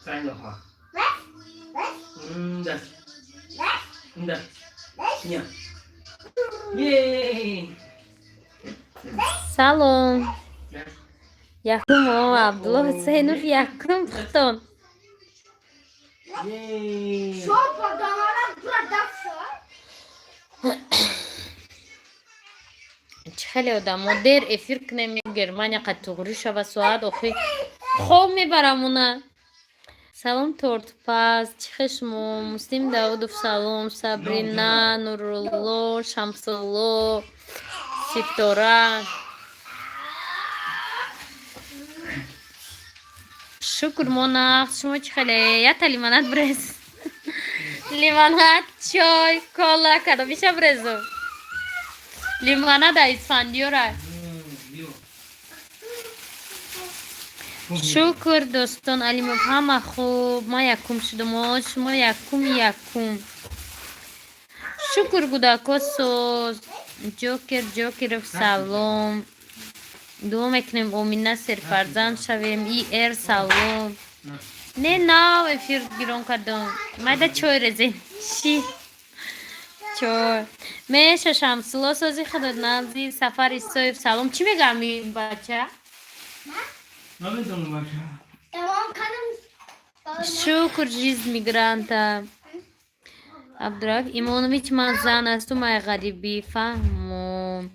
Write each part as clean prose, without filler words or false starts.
三个花。嗯的，嗯的，呀，耶！ Салом. Якум о Абдулло Ҳусейнов, якум хутон. Е! Шо поданара продавца? Чӣ хеле одамо дер эфир кунем, Германия қад туғрӣ шава, соат охи хоб мебарамона. Салом, тортпаз, чӣ хел шумо? Муслим Давудов, салом. Сабрина, Нурулло, Шамсулло, Ситора. Шукр, мо нағз, шумо чӣ хеле? Ята лимонад брез. Лимонад, чой, кола, кадомиша брезу? Лимонада Исфандиёра. Шукр, дӯстон, Алимов, ҳама хуб. Ман якум шудам, о шумо якум, якум. Шукр, гудако соз. Ҷокер Ҷокеров, салом. Дуо мекунем, Омина, серфарзанд шавем. Ир, салом. Не, нав эфир гирон кардам. Майда чой резем. Ши. Чой. Меша, Шамсулло, сози худот нази. Сафар Исоев, салом. Чӣ мегӯям ин бача? Намедонам, бача. Тамом кардам. Шукр, жизнь мигранта. Абдураф Имонович, ман зан асту, май ғарибӣ фаҳмом.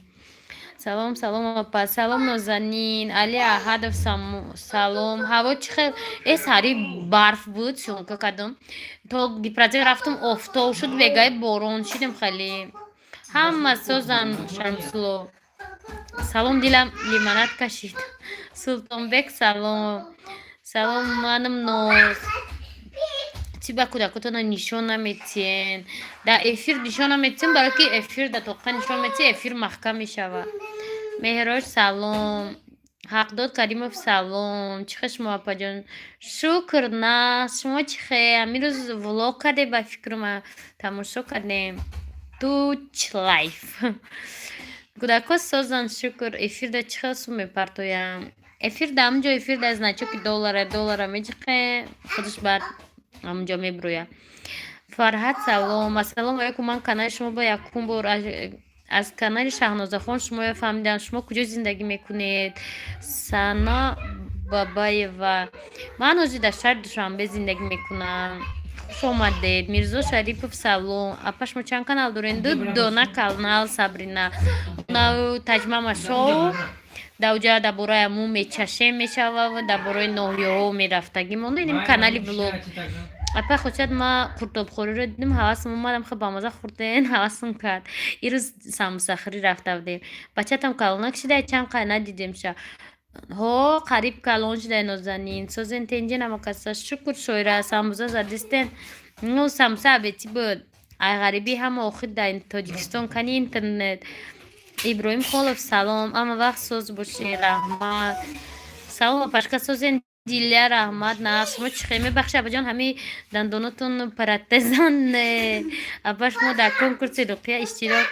Салом, салом, апа. Салом, Нозанин. Али Аҳадов, салом. Ҳаво чӣ хел? Э, сари барф буд, съёмка кардам. То гипротек рафтум, офтоб шуд, бегаи борон шидем хеле. Ҳама созан, Шамсулло. Салом, дилам лимонад кашид. Султонбек, салом. Салом, манам Ноз. Чӣ ба кӯдакотона нишон наметиҳен? Дар эфир нишон наметиҳем, барое ки эфир да тоқа нишон метиҳ, эфир маҳкам мешавад. Меҳроҷ, салом. Ҳақдод Каримов, салом. Чӣ хел шумо, апаҷон? Шукр, нағз. Шумо чӣ хел? Ҳамин рӯз влог кардем, ба фикру ма тамошо кардем. Туч лайф. Кӯдакҳо созанд, шукр. Эфир да чӣ хел сум мепартоям? Эфир да ҳамунҷо, эфир да значоки доллара, доллара меҷиқе, худаш баъд ҳамунҷо мебурӯяд. Фарҳад, салом. Ассалому алайкум. Ман канали шумо ба якум бор аз канали Шаҳнозахон шуморо фаҳмидам. Шумо куҷо зиндагӣ мекунед? Сана Бабаева. Ман ҳозир дар шаҳри Душанбе зиндагӣ мекунам. Хуш омадед. Мирзо Шарипов, салом. Апа, шумо чанд канал доред? Ду дона канал, Сабрина. Таҷмама шоу. Дар уҷа дар бораи аму мечашем мешава, дар бораи ноҳияҳо мерафтагӣ монда. Инем канали влог. Апа Хосият, ма қуртобхориро дидим, ҳавасам омадам, хел бамаза хӯрден, ҳавасам кард. Ирӯз самбусахӯрӣ рафта будем. Бачатам калонак шида, чанд қай надидемша. Ҳо, қариб калон шидай, Нозанин. Созен, тенҷи намакаса. Шукр, Шоира, самбуса задистен. Ну, самбуса абетӣ буд. Ай ғарибӣ ҳама охир дар Тоҷикистон кани интернет. Иброҳим Холов, салом. Ама вақт соз бошед, раҳмат. Салом, апашка, созен, Дилия, раҳмат. На, шумо чӣ хел? Мебахшед, апаҷон, ҳамин дандонотон протезан не? Апа, шумо дар конкурси Руқия иштирок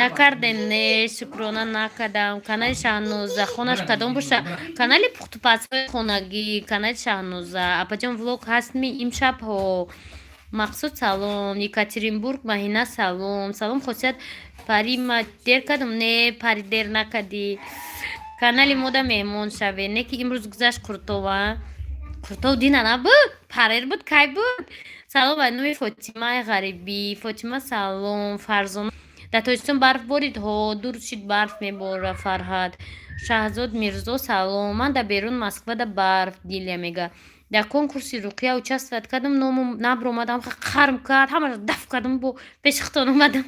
накардем? Не, шукрона, накардам. Канали Шаҳноза хонаш кадом боша? Канали пухтупазҳои хонагӣ, канали Шаҳноза. Апаҷон, влог ҳастми имшаб? Ҳо. Мақсуд, салом. Екатеринбург, Маҳина, салом. Салом, Хосият Парима, дер кардам? Не, Пари, дер накардӣ. Канали мода меҳмон шавед. Не ки имрӯз гузашт Қуртова. Қуртов дина набуд, парер буд, кай буд? Салом ба номи Фотимаи ғарибӣ. Фотима, салом. Фарзона, дар Тоҷикистон барф борид? Ҳо, дур шид, барф мебора, Фарҳад. Шаҳзод Мирзо, салом. Ман дар берун Москвада барф, Дилия мега. Дар конкурси Руқия участвовать кардам, номум набуромадам, қарм кард, ҳамаро даф кардам, бо пеши худтон омадам.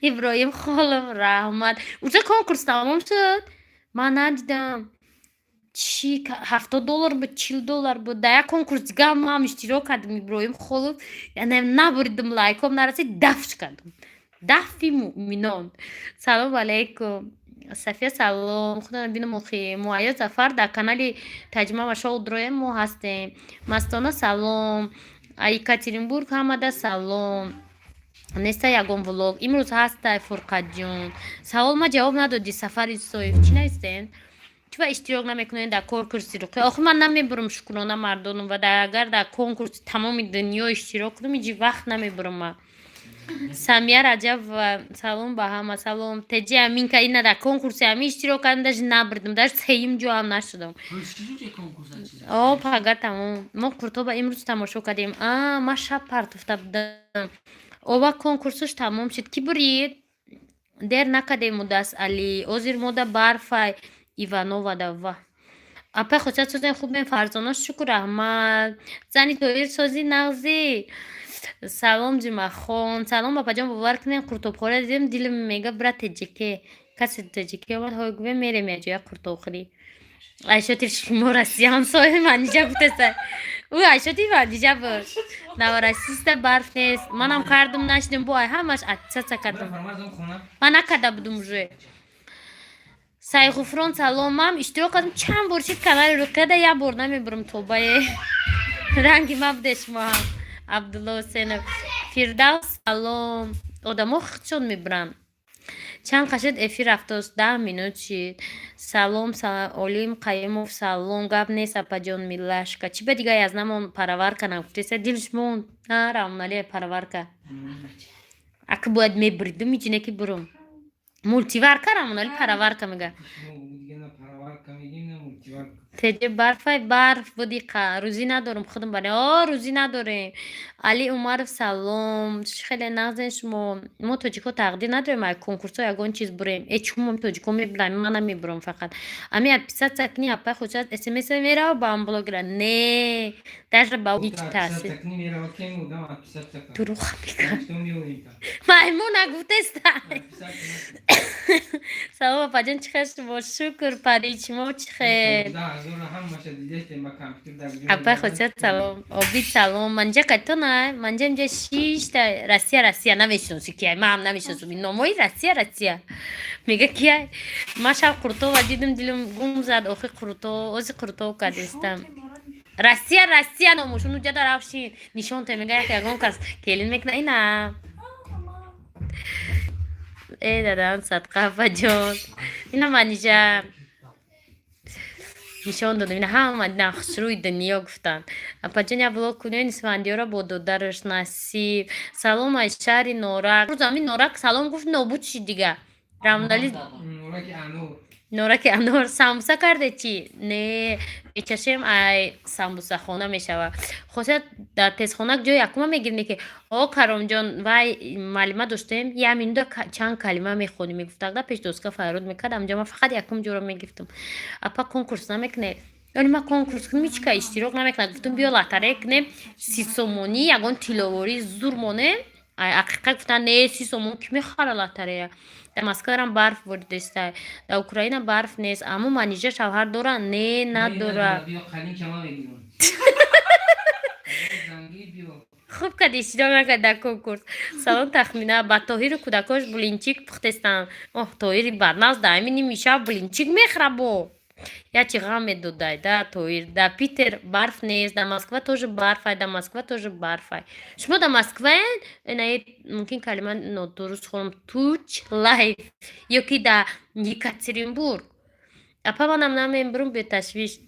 Иброҳим Холов, раҳмат. Уже конкурс тамом шуд, ман надидам. Чӣ, 70 доллар буд, 40 доллар буд? Дар як конкурс дига ман иштирок кардам, Иброҳим Холов, яъне набуридам, лайком нарасид, дафш кардам, дафи муъминон. Салому алайкум, Сафия, салом. Худо бинам охи. Муайё Зафар, дар канали Таҷма ва шоу дроем мо ҳастем. Мастона, салом. Екатеринбург, ҳамада салом. Неста ягон влог имрӯз? Ҳастай, Фурқатҷон. Савол ма ҷавоб надодӣ. Сафар Исоев, чӣ навистем? Чува иштирок намекунед дар конкурси Руқия? Охи, ман намебурам, шукрона мардонам, ва агар дар конкурси тамоми дунё иштирок кунам, иҷи вақт намебурам ман. Самия Раҷабова, салом ба ҳама, салом. Теҷи Аминка, ина дар конкурси ҳами иштирок кардам, даже набурдам, даже сеюм ҷоам нашудам. О, пага тамом. Мо Қуртоба имрӯз тамошо кардем. А ман шаб партофта будам. Ова конкурсаш тамом шуд, ки бурид? Дер накардем, мудас Али. Озир мода барфай Ивановада ва. Апай, хосият созем, хубем, Фарзона, шукр, раҳмат. Зани Тоир сози нағзӣ. Салом, Ҷумъахон. Салом, апаҷон, бовар кунем, қуртобхӯра дидем, дилам мега бира Теҷике. Касе Теҷике омад, ҳой гӯем, мерем яҷоя қуртобхӯрӣ. Айшоти шумо Россия ҳамсоя Манижа гуфтеса. Ӯ Айшоти Манижа буд. Новороссийскда барф нест. Манам кардум, нашидем, бо ай ҳамаш отписаться кардум. Ман накарда будум уже. Сайғуфрон, салом, ман иштирок кардам чанд бор шид канали Руқияда, як бор намебурам, тобае. Ранги ма буде шумо ҳам. Абдулло Ҳусенов. Фирдавс, салом. Одамо худшон мебуранд. Чанд қашед эфир рафтост? 10 минут шид. Салом, Олим Қаюмов, салом. Гап нест, апаҷон, милашка. Чӣ ба дига аз намон пароварка нагуфтеса? Дилш монд. Рамоналия пароварка. Ака бояд мебуридум, иҷине ки бурум. Мультиварка, Рамонали пароварка мега. Теҷе барфай, барф будиқа. Рӯзӣ надорум худам баре. О, рӯзӣ надорем. Али Умаров, салом. Хеле нағзен шумо. Мо тоҷико тақдир надорем ай конкурсҳо ягон чиз бурем. Э, чун мо тоҷико мебурам, ман намебурам фақат. Ами отписаться кни, апай хусусият смс мерава ба ам блогера. Не, даже ба ҳеҷ таъсир. Дурӯғ мегӯям. Маймун нагуфтеста. Салом, апаҷон, чӣ хел шумо? Шукр, пари, шумо чӣ хел? Апай хусусият, салом. Обид, салом. Манҷа катона, манҷа инҷа шишта Россия, Россия намешиноси кияй. Ман ҳам намешиносам. Ин номҳои Россия, Россия. Мега кияй? Ман шаб Қуртова дидим, дилам гум зад, охи Қурто, ози Қуртов кадестам. Россия, Россия номошун уҷа дарафшин. Нишон те мега, як ягон кас келин мекуна ина. Э, дадам, садқа, апаҷон. Ина Манижа. Нишон додам, ина ҳама дидам, хушрӯи дунё гуфтанд. Апаҷон, як влог кунед Исфандиёра бо додараш, насиб. Салом аз шаҳри Норак. Рӯз ҳамин Норак салом гуфт, нобуд шид дига. Рамдали Нораки анор. Самбуса карде чӣ? Не, мечашем, ай самбусахона мешава. Хосият, дар тезхона ҷои якума мегирне ки о Каромҷон, вай маълима доштем, як минута чанд калима мехонем, мегуфт, пеш доска фарёд мекард, амҷа ман фақат якум ҷоро мегирифтам. Апа, конкурс намекунед? Яъне ман конкурс кунам, ҳеҷ ка иштирок намекунад. Гуфтам, биё лотарея кунем, 30 сомонӣ ягон тилловорӣ зур монем. Ай ҳақиқат гуфтан, не, 30 сомон ки мехара лотарея? Дар Москварам барф воридеста, дар Украина барф нест. Аммо Манижа шавҳар дора? Не, надора. Биё, қалин кама мегирам. Зангӣ биё. Хуб кади иштирок накард дар конкурс. Салом, Тахмина. Ба Тоҳиру кӯдакош блинчик пухтестанд. Оҳ, Тоҳири баднавз дар ҳамин ними шаб блинчик мехӯра, бо ячи ғам медодай да Тоҳир. Дар Питер барф нест, дар Москва тоже барфай, дар Москва тоже барфай. Шумо дар Москваен? Инаи мумкин калима нодуруст хонам, туч лайф ё ки дар Екатеринбург? Апа, манам намебурам, беташвиш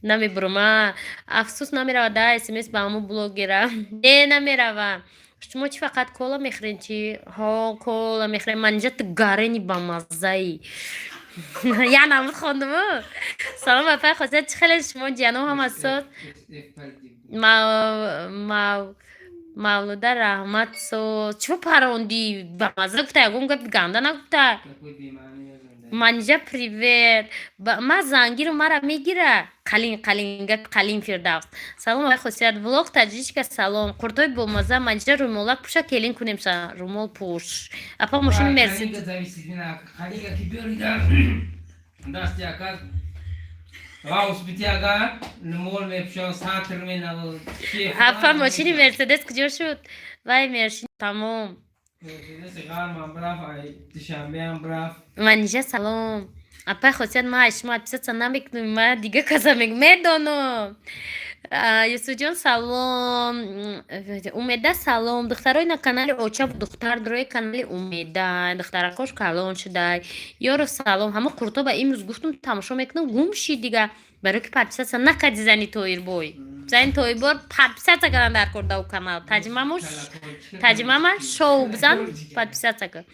намебурам. А афсӯс, намерава да смс ба ҳамун блогера. Не, намерава. Шумо чӣ, фақат кола мехӯрен чӣ? Ҳо, кола мехӯрем. Манҷа ту гарени бамаззаи. Я намуд хондуму. Салом, апай хосият, чӣ хеле шумо, ҷаном ҳама соз? Мавлуда, раҳмат, соз. Чӣ парондӣ? Бамазза гуфта, ягон гапи ганда нагуфта. Манижа, привет. Ма зангиру мара мегира. Қалин, қалин, гапи қалин. Фирдавс, салом, апай хосият. Влог таҷичка, салом. Қуртои бомазза. Манижа, румолак пӯша, келин кунем са, румол пӯш. Апа, мошини Мерседес. Қалинга зависит, бина, қалинга ки биёрида дасти аказ ғавс бити, агар румол мепӯшам, сатр менавоз. Апа, мошини Мерседес куҷо шуд? Вай мершин тамом. Мерседеси ғармам браф, ай Душанбеам браф. Манижа, салом. Апай хосият, ма шумо отписаться намекунем, ма дига каса мег медонам. Юсуфҷон, салом. Умеда, салом. Духтарои на канали оча, духтар дорои канали Умеда, духтаракош калон шудай. Ёро, салом. Ҳамо қуртоба имрӯз гуфтум, тамошо мекунам, гум шид дига, барои ки подписаться накарди. Зани Тоирбой, зани Тоирбой подписаться кардан дар кор дау канал. Таҷимама шоу бизан, подписаться кар.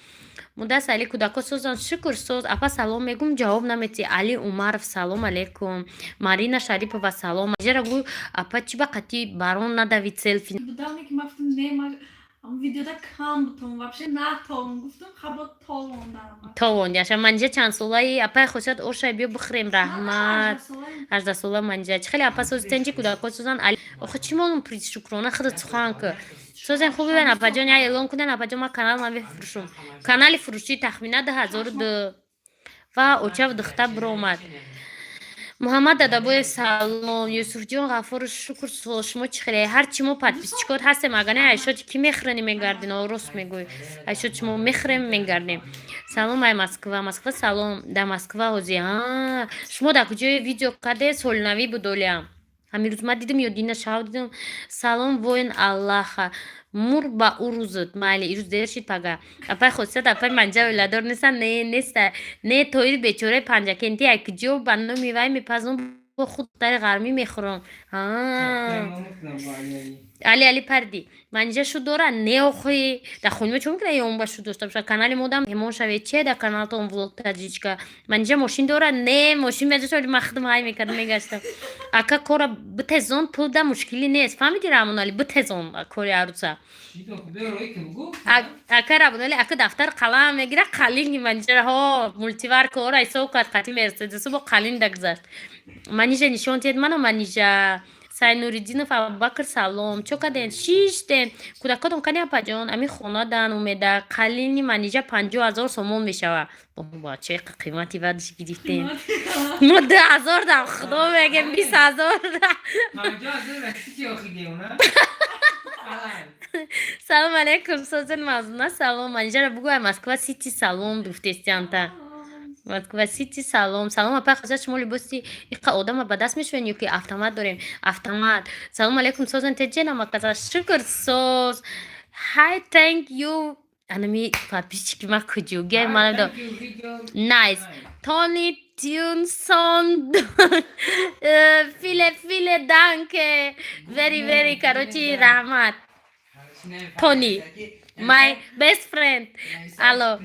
Мудас Али, кӯдако созан, шукр, соз. Апа, салом мегум, ҷавоб наметӣ. Али Умаров, салом алейкум. Марина Шарипова, салом. Жера гӯ, апа, чӣ ба қатӣ барон надавид селфи? Будам ки ма гуфтам, не, ма видеода кам бутум, вообще натовон гуфтам, хабо товондарам. Товон яша. Манҷа чанд солаи, апай хосият? Ошай биё бихӯрем, раҳмат. 18 сола манҷа. Чӣ хеле, апа, созитен, чи кӯдако созан? Охи, чӣ молум, приз, шукрона худат сухан ки созен, хуб бибен. Апаҷон, я эълон кунен. Апаҷон, ман канал ман бифурӯшум, канали фурӯшӣ тахмина 2002 ва очав духта биромад. Муҳаммад Дадабоев, салом. Юсуфҷон Ғафору, шукр, шумо чӣ хеле? Ҳарчи мо подписчикот ҳастем, агар не, айшоти ки мехӯрени мегардин. О, рост мегӯй, айшот шумо мехӯрем, мегардем. Салом, ай Москва. Москва, салом. Дар Москва ҳози шумо дар куҷои видео каде? Солнавӣ буд олиам, ҳамин рӯз ман дидим ё дина шав дидим. Салом, воин Аллаха мур ба ӯ рӯзат майли, ирӯз дер шид, пага. Апай хосият, апай манҷа оиладор неста? Не, неста, не. Тоири бечораи Панҷакенти як ҷо ба номи вай мепазум, бо худ тари ғармӣ мехӯрам. Али, Али парди, манҷа шу дора? Не, охи, дар хонима чо мекунад? Ёмба шу дошта боша, канали модам меҳмон шавед. Че дар каналтон влог таҷичка. Манҷа мошин дора? Не, мошин меҷа, ман худам ҳай мекардам, мегаштам. Ака, кора битезон, пул да мушкилӣ нест, фаҳмиди? Рамонали, битезон кори аруса. Ака Рабонали, ака, дафтар қалам мегира, қалинги манҷара ҳо мультиварка ора ҳисоб кард, қати Мерседесу бо қалин дагузашт. Манижа нишон тиҳед мано. Манижа Сайнуриддинов Абубакр, салом. Чо карден, шиштен? Кӯдакотон кани, апаҷон? Ами хонадан. Умеда, қалини Манижа 50 000 сомон мешава. Бо че қимати бадш гирифтем мо, 2000 дам, худо мегем, 20 000. 50 000. Салом алейкум, созен. Мазуна, салом. Манижара бугӯ, Москва Сити, салом гуфтестианта. Москва Сити, салом. Салом, апай хоза, шумо либоси иқа одама ба даст мешавед ё ки автомат дорем? Автомат. Салом алейкум, созен, теҷенамаказа, шукр, соз. Hi, thank you. Анами подписчики ма куҷугия ман. Nice Tony Тюнсон, viele, viele danke, very, very, короче, раҳмат. Тони, my best friend. Алло,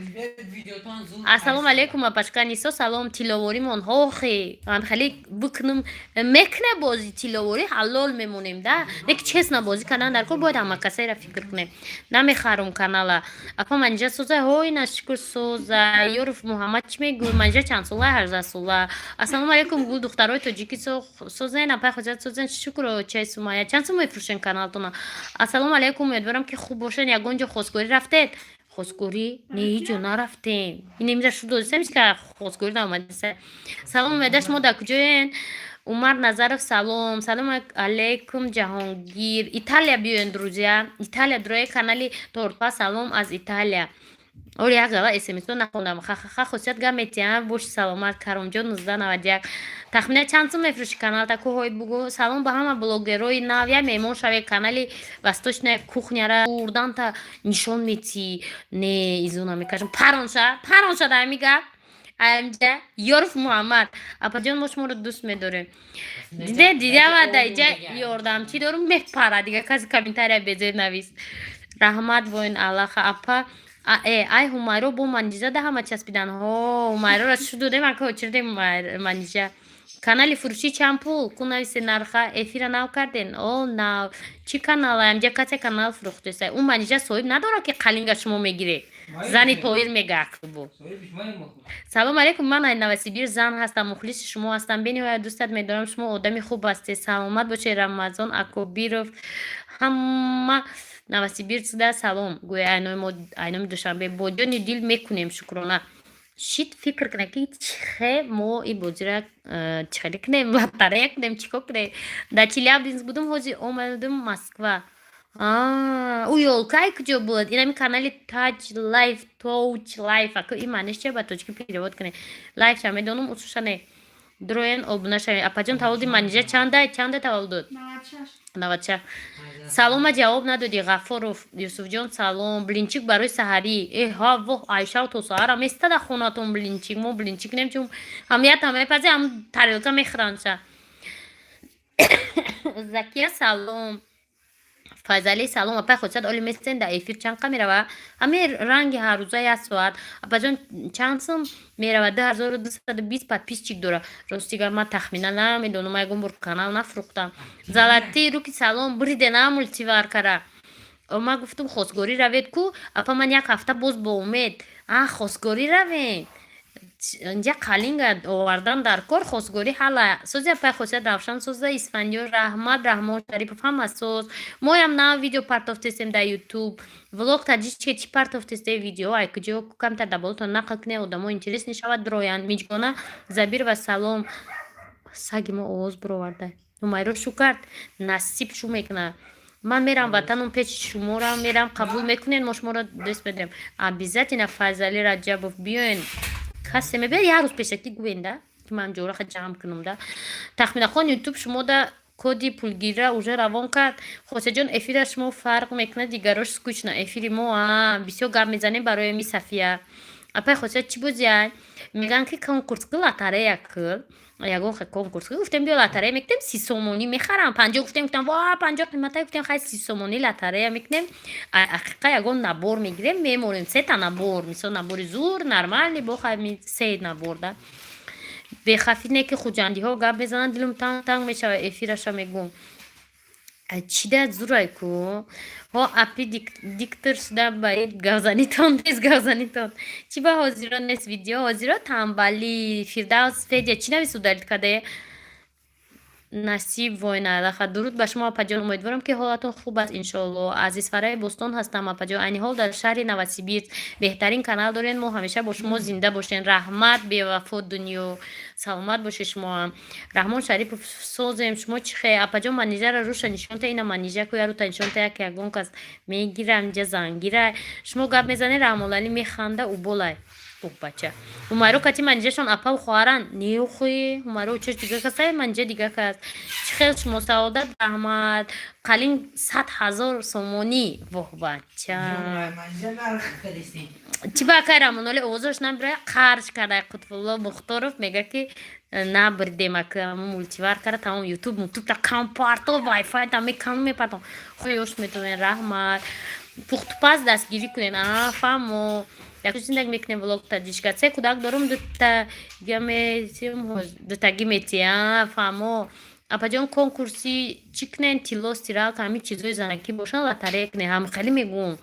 ассалому алейкум, апашка Нисо, салом. Тилловоримон ҳохи ман хеле бикунум, мекуне бози тилловорӣ, ҳалол мемонем да. Неки честно бозӣ кардан дар кор, бояд ҳама касайра фикр кунем. Намехарум канала. Апа манҷа соза? Ҳой, на, шукр, соза. Ёров Муҳаммад, чӣ мегӯй? Манҷа чанд сола? 18 сола. Ассалому алейкум, гул духтарои тоҷикӣ, созен, апай хоҷат, созен, шукр. Чай Сумая, чанд сум мефурӯшен каналтона? Ассалому алейкум, умедворам, ки хуб бошен. Ягон ҷо хостгорӣ рафтед? Хостгорӣ не, ҳеҷ ҷо нарафтем. Ин имра шуд, додисам, хостгорӣ наомадиса. Салом, умеда, шумо дар куҷоен? Умар Назаров, салом. Салом алейкум, Ҷаҳонгир. Италия биёен, друзья, Италия дурои канали Тортпа. Салом аз Италия. Ори, як гала смсо нахондам. Хахаха, хосият гап метиҳам, боши саломат. Каромҷон 1991, тахмина чанд сум мефурӯши каналта? Кӯҳои бугӯ. Салом ба ҳама блогерои нав, як меҳмон шаве, канали Восточная кухняра урданта нишон метӣ. Не, изуна мекашам, паронша, паронша да ами гап. Амҷа Ёров Муҳаммад, апаҷон, мо шуморо дӯст медорем. Диде, дидама, да иҷа ёрдамчӣ дорум, мепара дига. Каси комментария безер навис. Раҳмат, воин Аллаха. Апа, ай Ҳумайро бо Манижа да ҳама часпидан. Ҳо, Ҳумайрора шу додем, ака, очирдем. Манижа, канали фурӯшӣ чанд пул? Ку нависе нарха. Эфира нав карден? О, нав чӣ канал? Амҷа касе канал фурӯхтеса? Ӯ Манижа соҳиб надорад, ки қалинга шумо мегиред. Зани Тоир мега. Салом алейкум, ман ай Новосибир зан ҳастам, мухлиси шумо ҳастам, бениҳоят дӯстат медорам, шумо одами хуб ҳастед, саломат бошед. Рамазон Акобиров, ҳама Новосибирскда салом гӯя. Айноми Душанбе бо ҷони дил мекунем, шукрона. Шит, фикр кунед, ки чихе мо и бозира чихеле кунем, лотерея кунем, чӣ кор кунем? Дар Челябинск будум, ҳозир омадум Москва. Ӯ ёлкай куҷо буд? Инами канали Таҷ Лайф, Тоуч Лайф, ака, ин маъниш че? Ба тоҷикӣ перевод кунед. Лайфша медонам, усуша не. Дроен, обуна шавед. Апаҷон, таваллуди Манижа чанда? Чанда таваллуд? 96. 96. Салома ҷавоб надодӣ, Ғаффоров Юсуфҷон, салом. Блинчик барои саҳарӣ. Э ҳа, воҳ, айшав то саҳара местада хонатон блинчик. Мо блинчик нем, чун ҳамията мепази, ҳам тарелка мехӯрандша. Закия, салом. Файзалӣ, салом. Апай Хосият, оли месен да эфир чанд қа мерава? Ҳамин ранги ҳаррӯза, як соат. Апаҷон, чанд сум мерава? 2220 подписчик дора. Ростига, ман тахмина намедонам, ягон бор канал нафрӯхтам. Золотые руки, салом. Буриде на мультиваркара. Ман гуфтум, хосгорӣ равед ку, апа. Ман як ҳафта боз бо умед а хосгорӣ равем. Инҷа қалинга овардан дар кор, хосгорӣ ҳала сози. Апай Хосият, Равшан соза. Исфандиёр, раҳмат. Раҳмон Шарипов, ҳама соз. Моям нав видео партофтестем дар Ютуб, влог таҷичке. Чӣ партофтесте видео? Ай куҷо? Камтар дар болотон нақл кунед, одамо интерес мешавад, дроянд. Миҷгона Забирова, салом. Саги мо овоз буроварда. Ҳумайро шу кард, насиб шу мекунад. Ман мерам ватанум, пеши шуморо мерам, қабул мекунед? Мо шуморо дӯст медорем. Обязательно, Файзалӣ Раҷабов, биёен. Касе мебиёд, як рӯз пешакӣ гӯен да, ки ман ҷораха ҷамъ кунам да. Тахминахон, Ютуб шумо да коди пулгирра уже равон кард. Хосияҷон, эфира шумо фарқ мекунад, дигарош скучно. Эфири мо бисёр гап мезанем. Барои ми Сафия. Апай Хосия, чӣ бозия? Мегӯянд, ки конкурс ки, лотерея ки, ягон хе конкурс ки. Гуфтем, биё, лотерея мекунем, 30 сомонӣ мехарам. 50 гуфтем, гуфтам, ва, 50 қимата. Гуфтем, хай, 30 сомонӣ лотерея мекунем, ҳақиқа ягон набор мегирем, мемонем, сета набор, мисол, набори зур, нормальный, бо хай се набор да. Бехафи не, ки хуҷандиҳо гап мезананд, дилум танг танг мешавад. Эфираша мегӯм, чида зурай ку. Ҳо, апи диктор шуда, ба гавзанитон нест, гавзанитон. Чӣ ба ҳозиро нест видео? Ҳозиро тамбалӣ. Фирдавс Федя, чӣ навис, удалить кардае? Насиб войналаха. Дуруд ба шумо, апаҷон, умедворам, ки ҳолатон хуб аст, иншоалло. Аз Исфараи Бостон ҳастам, апаҷон, айни ҳол дар шаҳри Новосибирск. Беҳтарин канал доред, мо ҳамеша бо шумо, зинда бошед. Раҳмат, Бевафо Дунё, саломат бошед шумоам. Раҳмон Шарипов, созем, шумо чӣ хе? Апаҷон, Манижара руша нишонта. Ина Манижа ку, ярута нишонта, як ягон кас мегира, инҷа зангира. Шумо гап мезанед, Раҳмоналӣ механда, уболай бача. Ҳумайро кати Манижашон апаву хоҳаранд? Неохӯи, Ҳумайро чаш дига касай, Манижа дига кас. Чӣ хел шумо, саодат, раҳмат. Қалин 100 000 сомонӣ, воҳ, бача. Чӣ ба акай Раҳмоналӣ овозаш набира, қарж карда. Қутбулло Мухторов мега, ки набирдем, ака, мультивар кара, тамом, Ютуб мутубта компарто, вайфай та мекану мепартом. Хуёш метавонед, раҳмат. Пухтупаз дастгирӣ кунед, а фаҳмо. Яку зиндаг мекунем, влог таҷичка. Се кӯдак дорум, дутагӣ метия, фаҳмо. Апаҷон, конкурси чӣ кунен? Тилло, стиралка, ҳамин чизои занакӣ бошанд, лотерея кунем. Ҳамхелӣ мегӯм,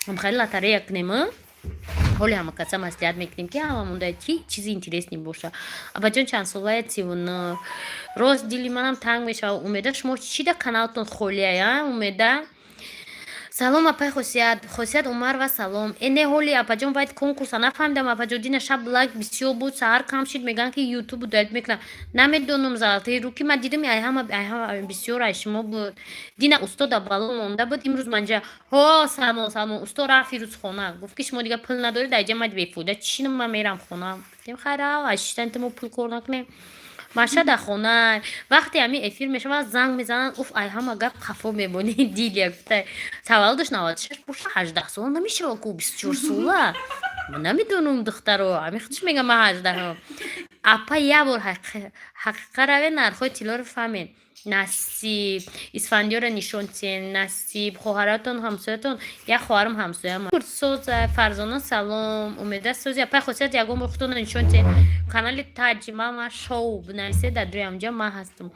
ҳамхелӣ лотерея кунем. Ҳоли ҳама каса маслиҳат мекунем, ки ҳама монда чӣ чизи интересный боша. Апаҷон, чанд солая? 39. Рост, дили манам танг мешавад. Умеда, шумо чӣ да каналтон холия? Умеда, салом. Апай Хосият, Хосият Умарова, салом. Э, не, ҳоли, апаҷон, бояд конкурса нафаҳмидам. Апаҷон, дина шаб лайк бисёр буд, саҳар кам шид. Мегӯянд, ки Ютуб удалить мекунам. Намедонам. Золотые руки ман дидам, айҳама, айҳама бисёр ай шумо буд. Дина устода бало монда буд, имрӯз манҷа. Ҳо, салом, салом. Усто рафт ирӯз хона, гуфт, ки шумо дига пул надоред, айҷа мад бефоида чинам, ман мерам хона. Гуфтем, хайр, ай шиштан мо пул кор накунем. Маша дар хона вақте ҳамин эфир мешавад, занг мезананд. Уф, ай ҳама гап хафо мемонӣ. Дилия гуфта, таваллудаш 96 боша, 18 сола намешава ку, 24 сола. Ман намедонам, духтаро, ҳамин худш мегам, ман 18-ам. Апа, як бор ҳақиқа равед, нархҳои тиллоро фаҳмед. Насиб, Исфандиёро нишон тиҳем. Насиб, хоҳаратон ҳамсоятон? Як хоҳарам ҳамсоям. Соза. Фарзона, салом. Умеда, сози. Апай Хосият, ягон бор худтонро нишон тиҳем. Канали Таҷмама Шоу бинависед, дар рӯи ҳамҷа ман ҳастам.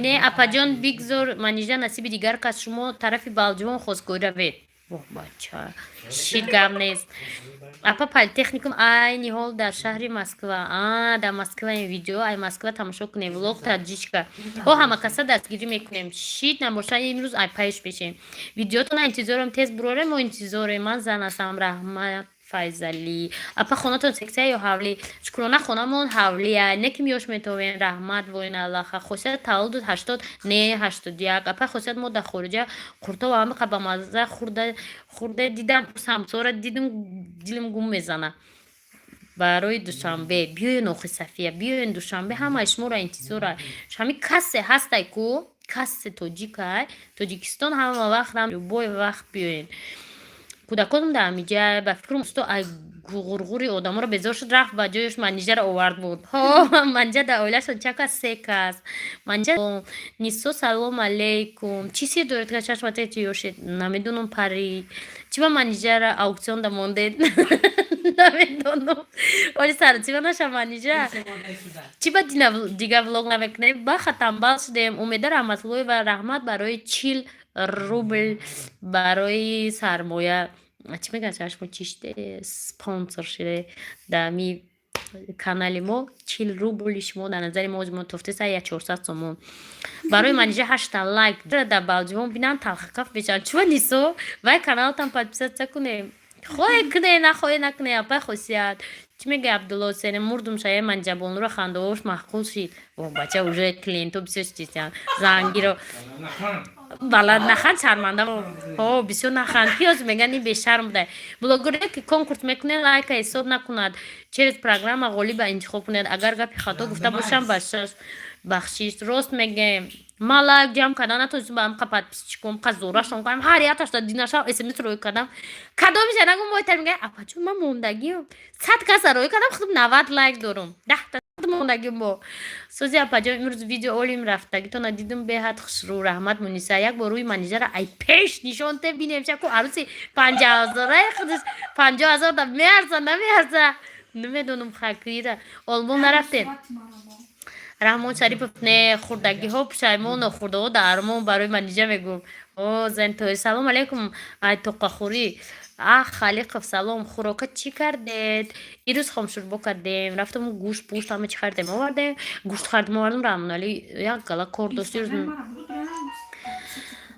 Не, апаҷон, бигзор Манижа насиби дигар кас. Шумо тарафи Балҷувон хостгорӣ равед. Воҳ, бача, шит, гап нест. Апа, политехникум айни ҳол дар шаҳри Москва. А, дар Москва. Ин видео ай Москва тамошо кунем. Влог таҷичка о, ҳама каса дастгирӣ мекунем. Шит набоша, имрӯз ай паиш мешем. Видеотона интизорам, тез бурорем, мо интизорем. Ман зан ҳастам. Раҳмат, Файзалӣ. Апа, хонатон сексия ё ҳавлӣ? Шукрона, хонамон ҳавлия, не ки миёш метовем. Раҳмат, воиналлаха. Хосият таваллуд 80, не, 81. Апа Хосият, мо дар хориҷа қуртова ҳамиқа ба мазза хӯрда дидам, самсора дидим, дилим гум мезана. Барои Душанбе биёен. Охи, Сафия, биёен Душанбе, ҳамаи шуморо интизора. Ҳами касе ҳастай ку, касе тоҷикай, Тоҷикистон ҳама вақт, любой вақт биёен. Кӯдаконам дар ҳамиҷа, ба фикрам, усто ай ғурғури одаморо безор шуд, рафт, ба ҷояш Манижаро овард буд. Ҳо, Манижа дар оилашон чанд кас? Се кас. Манижа Нисо, салом алейкум. Чӣ сир доред, ка чашмате ёшед? Намедонам, Пари. Чӣ ба Манижара аукционда мондед? Намедонам. Оли саротиба наша, Манижа. Чӣ ба дига влог намекунем? Баха тамбал шудем. Умеда Раҳматуллоева, раҳмат барои 40 рубл, барои сармоя. Чӣ мегӯяд, чашмо чиште, спонсор шуде дар ми канали мо. 40 рубли шумо дар назари мо мо тофтеса я 400 сомон. Барои Манижа ҳашта лайк дар балҷувон бинанд, талхакаф мешаванд. Чува, Нисо, вай каналтам подписаться кунем. Хоҳе куне, нахоҳе накуне. Апай Хосият, чӣ мегӯяд? Абдулло Сене, мурдум шая. Манҷабонуро хандаош маъқул шид. О, бача, уже клиентҳо бисёр чизян. Зангиро балад наханд, шарманда. О, бисёр наханд, пиёз меган, ин бешарм буда. Блогере ки конкурс мекунед, лайка ҳисоб накунад, через программа ғолиба интихоб кунед. Агар гапи хато гуфта бошам, бахшиш. Рост мегем, ма лайк ҷамъ кардан натонистам, ба ҳамқа подписчиком қа зорашон кардам. Ҳар якашта динашав смс рӯй кардам. Кадомиша нагу, мойтар мега: «Апаҷон, ман мондагиам». 100 каса рӯй кардам, худам 90 лайк дорум, 10-та мондагим. Бо сози, апаҷон, имрӯз видео олим рафтагитона дидум, беҳад хушрӯ. Раҳмат, Муниса. Як бор рӯи Манижара ай пеш нишон те, бинем шаку арӯси 50 ҳазораи худаш 50 000 да меарза, намеарза, намедонам. Хакира Олмон нарафтем. Раҳмон Шарипов, не, хурдагиҳо пушаймон, хурдаҳо дармон. Барои Манижа мегӯм. О, зентои, салом алейкум. Ай тоқахӯрӣ. Ах, Халиқов, салом. Хӯрока чӣ кардед? Ирӯз хомшӯрбо кардем, рафтам, гӯшт пӯшт ҳама чӣ хардем, овардем, гӯшт хардем, овардем. Раҳмоналӣ як гала кор дошт, ирӯз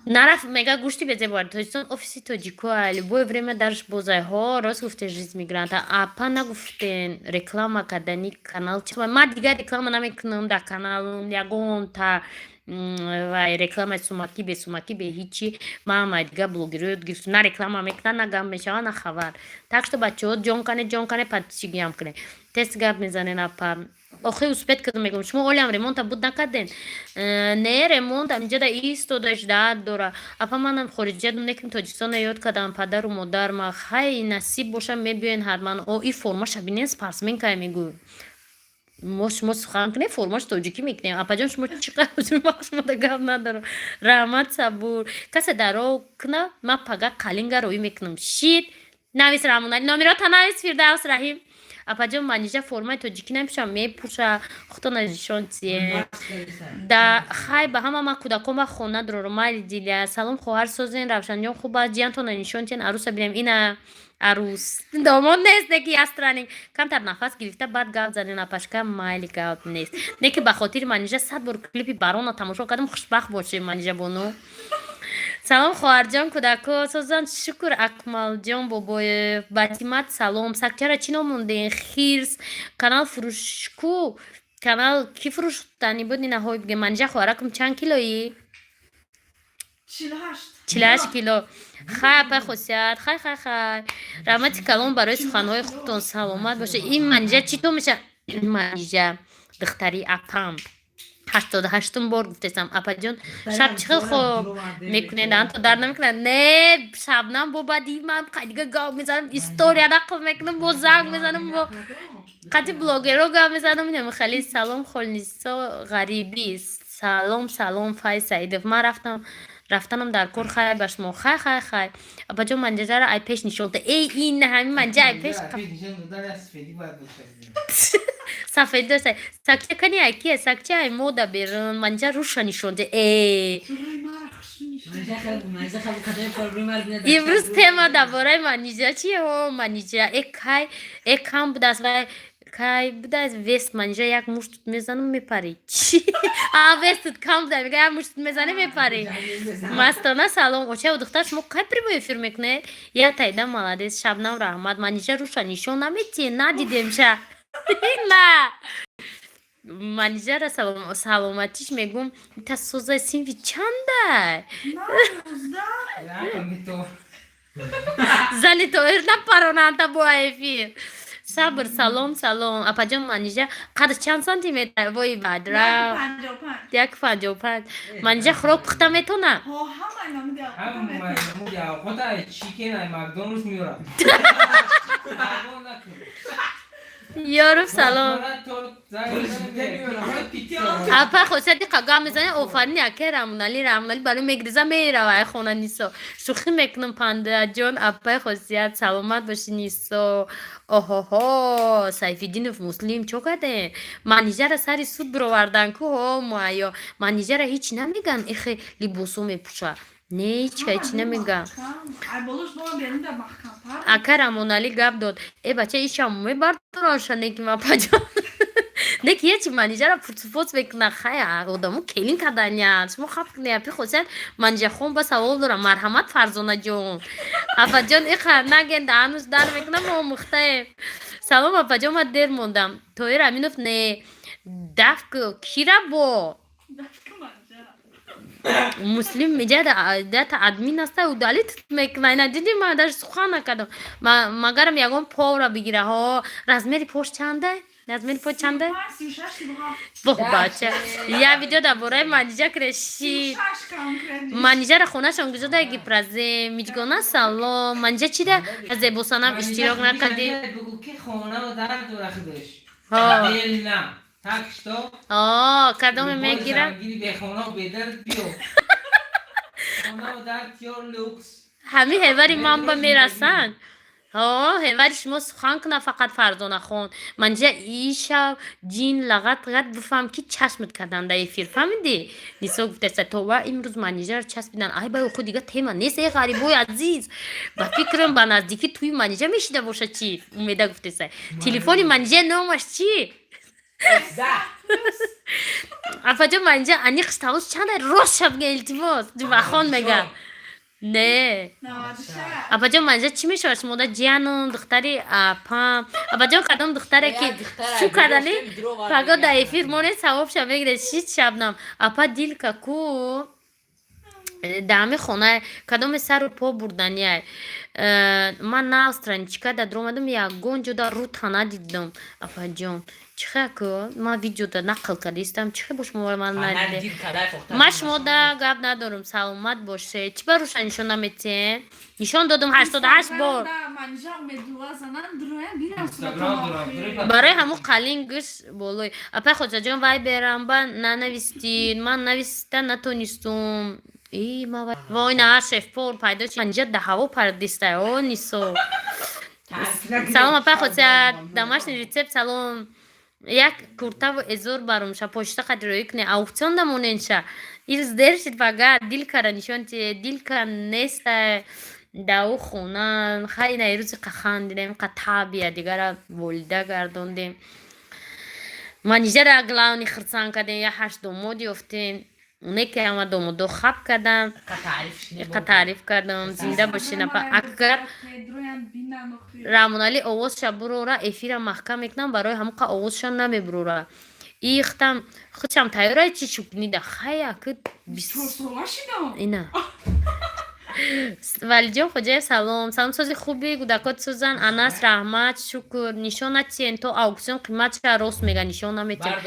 нарафт, мега гӯшти безеб овард. Тоҷикистон офиси тоҷикоа, любое время дарш бозай. Ҳо, рост гуфте, жизнь мигранта. Апа, нагуфтен реклама кардани канал. Ма дигар реклама намекунам дар каналам, ягонта вай рекламаи сумакӣ, бесумакӣ, бе ҳичи. Ман дигар блогерро ёд гирифтам, на реклама мекунад, на гап мешавад, на хабар. Так что, бачаҳо, ҷон кане, ҷон кане, подписчигиам кунед. Тест гап мезанен, апа. Охи, успеть кардам, мегӯям, шумо олиам ремонта буд накарден? Не, ремонт амиҷада истодаш дард дора. Апа, манам хориҷиядум, неким Тоҷикистона ёд кардам, падару модар ма. Хай, насиб боша, мебиёен ҳатман. О, и формаша бинен, спортсменкая, мегӯ. Мо шумо сухан кунем, формаш тоҷикӣ мекунем. Апаҷон, шумо чӣ қадр гап надорам. Раҳмат, Сабур. Касе даро куна, ма пага қалинга роӣ мекунам. Шит навис, Раҳмонали, номерота навис. Фирдавс Раҳим, апаҷон, Манижа формаи тоҷикӣ намепӯша, мепӯша, худтона нишон тие да. Хай, ба ҳама ма кӯдакон ба хона дорору. Майли, Диля, салом, хоҳар, созен. Равшанҷон, хуб аст? Ҷиянтона нишон тиен, арӯса бинем. Ина арӯс, домод нест, неки ястранинг. Камтар нафас гирифта, баъд гап занен, апашка. Майли, гап нест, неки ба хотири Манижа 100 бор клипи Барона тамошо кардам. Хушбахт бошем, Манижа бону. Салом, хоҳарҷон, кӯдако созанд, шукр. Акмалҷон Бобоев, Батимат, салом. Сакчара чӣ ном мондем? Хирс. Канал фурӯшку, канал кӣ фурӯштани буд? Инаҳои бигем. Манижа, хоҳаракум, чанд килоӣ? 48. 48 кило. Хай, апай Хосият, хай, хай, хай. Раҳмати калон барои суханҳои хубтон, саломат бошед. Ин Манижа чӣ то меша? Манижа духтари апам, 88-ум бор гуфтесам. Апаҷон, шаб чӣ хел хоб мекунед? Анто дард намекунад? Не, шабнам бо баъди ман қайдига гап мезанам, история нақл мекунам, бо занг мезанам, бо қати блогеро гап мезанам. Хали, салом, Холнисо Ғарибӣ, салом, салом. Файз Саидов, ман рафтам, рафтанам дар кор. Хай ба шумо, хай, хай, хай. Апаҷон, манҷаҷара ай пеш нишон да. Эй, ин ҳамин манҷа ай пеш сафед дошта. Сакча кани, ай кия? Сакча ай мода берун. Манҷа руша нишон де. Э, имрӯз тема дар бораи Манижа чи? Ҳо, Манижа э кай э кам будааст, вай кай будааст вес. Манижа, як мушт мезанам, мепарӣ. Чи? А, вестут кам буда, мега, як мушт мезанӣ, мепарӣ. Мастона, салом. Оча, духтар, шумо кай прямой эфир мекунед? Я тайда, молодец. Шабнам, раҳмат. Манижа руша нишон наметиҳе, надидемша на. Манижара саломатиш мегум. Та созай, синфи чандай? Зани тоир напаронанта бо эфир. Сабр, салом, салом, апаҷон. Манижа қадаш чанд сантиметр? Вой, бадра. 55. 1,55. Манижа хӯрок пухта метона? Ҳо, ҳамаи намуди Ҳамаи намуди авқота, chicken ай Макдоналдс меёрад. Парво накун. Ёруб, салом. Торт, пицца. Апа хосияти қага мезане. Офарин, яке Рамунали. Рамунали барои мегриза мерава ай хона. Нисо, шӯхӣ мекунам. Пандаҷон, апаи Хосият, саломат бошӣ. Нисо, оҳоҳо, Сайфиддинов Муслим чо кардем? Манижара сари суд бировардан ку. Ҳо, муайё, Манижара ҳеҷ намеган. Ихе либосо мепӯша, не, ҳеҷ ҳеҷ намеган. Ай болош бома беринда маҳкамтар. Ака Рамоналӣ гап дод. Э, бача, ишам мебардораша. Неки, мапаҷон, неки ечи Манижара пурсупос мекуна. Хай, одамо келин каданя, шумо хаб кунед. Апи Хосият, Манижахон ба савол дорам. Марҳамат, Фарзонаҷон. Апаҷон, иха наген, даҳануш дар мекуна, мо омӯхтаем. Салом, апаҷон, ман дер мондам. Тоҳир Аминов, не, дафк кира бо Дафка Манижара. Муслим меҷада дата админ аста, удалить мекуна. Ина диди, ман даже сухан накардам. Магарам ягон повра бигира. Ҳо, размери пош чанда? Размери по чанда? 36, 37. Боҳ, бача, я видео дар бораи Манижа крешид. 36 конкретно. Манижара хонашон куҷо гипразем? Миҷгона, салом. Манижа чида зебосанам иштирок накардӣ? Бугу ки хонаву дар дора худаш. Ҳо. Дел на. Так что О, кадоме мегирам? Гири бехона бедард биё. Хонаву дар тиёр люкс. Ҳамин ҳевари ман ба мерасанд. Ҳо, ҳевари шумо сухан куна фақат. Фарзонахон, манҷа ишав ҷин лағат ғат бифаҳм, ки чашмат кардан дар эфир, фаҳмидӣ? Нисо гуфтаста, това имрӯз Манижаро часпидан. Ай бай, ху дига тема нест. Э, ғарибои азиз, ба фикрам, ба наздикӣ тӯи Манижа мешида боша. Чӣ, Умеда гуфтеса, телефони Манижа номаш чӣ? Афаҷон, манижа аниқ тавус чанда? Рост шаб, илтимос, Ҷумъахон мега не. 96. Апаҷон, манижа чӣ мешавад шумода? Ҷиянум, духтари апам. Апаҷон, кадом духтаре ки шу кардани, паго дар эфир монед, савобша мегиред. Шит, Шабнам апа, дилка ку дар ҳами хона кадоме сару по бурданиай? Ман на страничка да дуромадам, ягон ҷода рута надидам. Апаҷон, чӣ хел ку ман видеода нақл кардистам? Чӣ хел бо шумо ман надидем? Ман шумода гап надорам, саломат боше. Чӣ ба руша нишон наметиҳем? Нишон додам 88 бор. Манижа умедуа занан дуроям бинам. Инстаграм дорам. Барои ҳамун қалин гӯш болои. Апай Хоҷаҷон, вай берам ба нанавистид, ман нависта натонистум. И ма вой, на, шеф-повар пайдо чи? Манижа да ҳаво пардистай. О, Нисо, салом. Апай Хоҷа, домашний рецепт, салом. Як куртаву эзор барумша почта қадироӣ куне, аукцион дамоненша. Ирз дер шид, пага дилкара нишон ти. Дилка неста дар ӯ хона. Хай, на рӯзи қахан дидем, қа табия дигара волида гардондем. Манижара главный хирсан кардем, я ҳашт домод ёфтем. Оне ки ҳама домодо хаб кардам, қа таъриф кардам. Зинда бошед, апа. Агар Рамоналӣ овозша бурора, эфира маҳкам мекунам. Барои ҳамон қа овозша намебурора. Ихтам худшам тайёра чи шукнида. Хая ки ина. Валиҷон Хоҷаев, салом, салом. Сози хуби кӯдакот сӯзан. Анас, раҳмат, шукр. Нишон натиҳен то аукцион қиматша рост мега, нишон наметиҳен.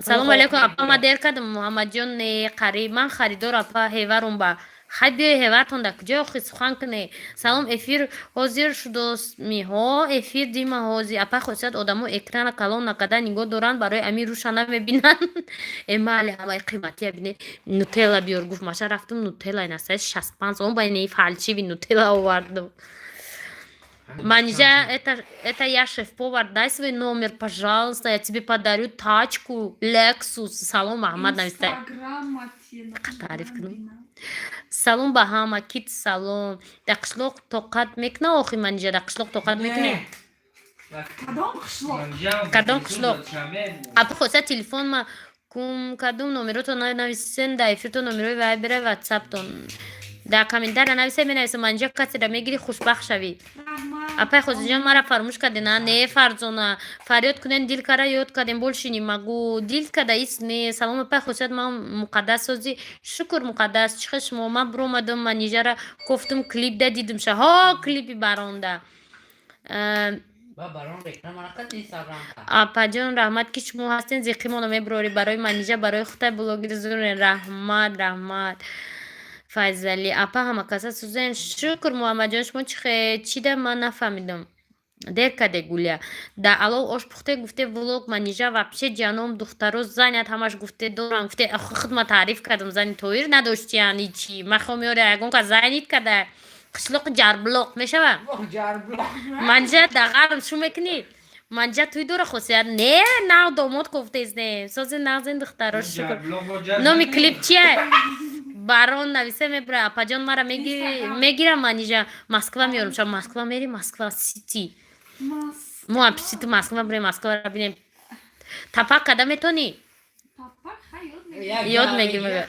Салому алейкум, апа, ма дер кардам. Муҳаммадҷон, не, қариб ман харидор. Апа, ҳеварум ба хай биёй. Ҳевартон дар куҷо охи сухан куне? Салом, эфир ҳозир шудосмиҳо? Эфир дима ҳозир. Апа Хосият, одамо экрана калон накарда нигоҳ доранд, барои ами руша намебинанд. Э, майли, ҳамаи қиматия бине. Нутелла биёр гуфт, маша рафтум, нутелла инастаи 65 сом, ба инаи фальшивый нутелла овардум. Манижа, это я шеф-повар, дай свой номер, пожалуйста, я тебе подарю тачку Lexus. Салом, Аҳмад нависта. Таъриф кунам. Салом ба ҳама, кит, салом. Дар қишлоқ тоқат мекуна охи Манижа, дар қишлоқ тоқат мекунӣ? Кадом қишлоқ? Апа Хоса, телефон ма кум, кадом номерото нависен дар эфирто, номерои вайбера, ватсаптон дар комментария нависе, менависам. Манижа, касера мегири, хушбахт шавӣ. Апай Хозиҷон, мара фаромӯш кардена? Не, Фарзона, фарёд кунен, дил кара ёд кардем, больше не могу. Дил када ис не. Салом, апай Хосият, ман Муқаддас. Сози, шукр, Муқаддас, чӣ хел шумо? Ман биромадам, Манижара кофтум, клип да дидумша. Ҳо, клипи баронда. Апаҷон, раҳмат, ки шумо ҳастен, зиқимоно мебурорӣ. Барои Манижа, барои хутай блогери зурен. Раҳмат, раҳмат. Файзалӣ апа, ҳама каса сузен, шукр. Муҳаммадҷон, шумо чӣ чида? Ман нафаҳмидам, дер каде. Гулия да алов ош пухте, гуфте влог. Манижа вообще ҷаном, духтаро занят ҳамаш гуфте дорам, гуфте худма таъриф кардам. Зани Тоир надоштиян ичи махом ёре, ягон кас занит када. Қишлоқи Ҷарблоқ мешава. Манижа дағарм шу мекунӣ. Манижа туй дора, хосият не, нав домод кофтесне, сози нағзен, духтаро, шукр. Номи клип чия? Барон нависе, мебра. Апаҷон, мара мегирам, Манижа, Москва меёрам. Ша Москва мери, Москва Сити. Мо сити Москва бирем, Москвара бинем. Тапак када метонӣ? Ёд мегирем.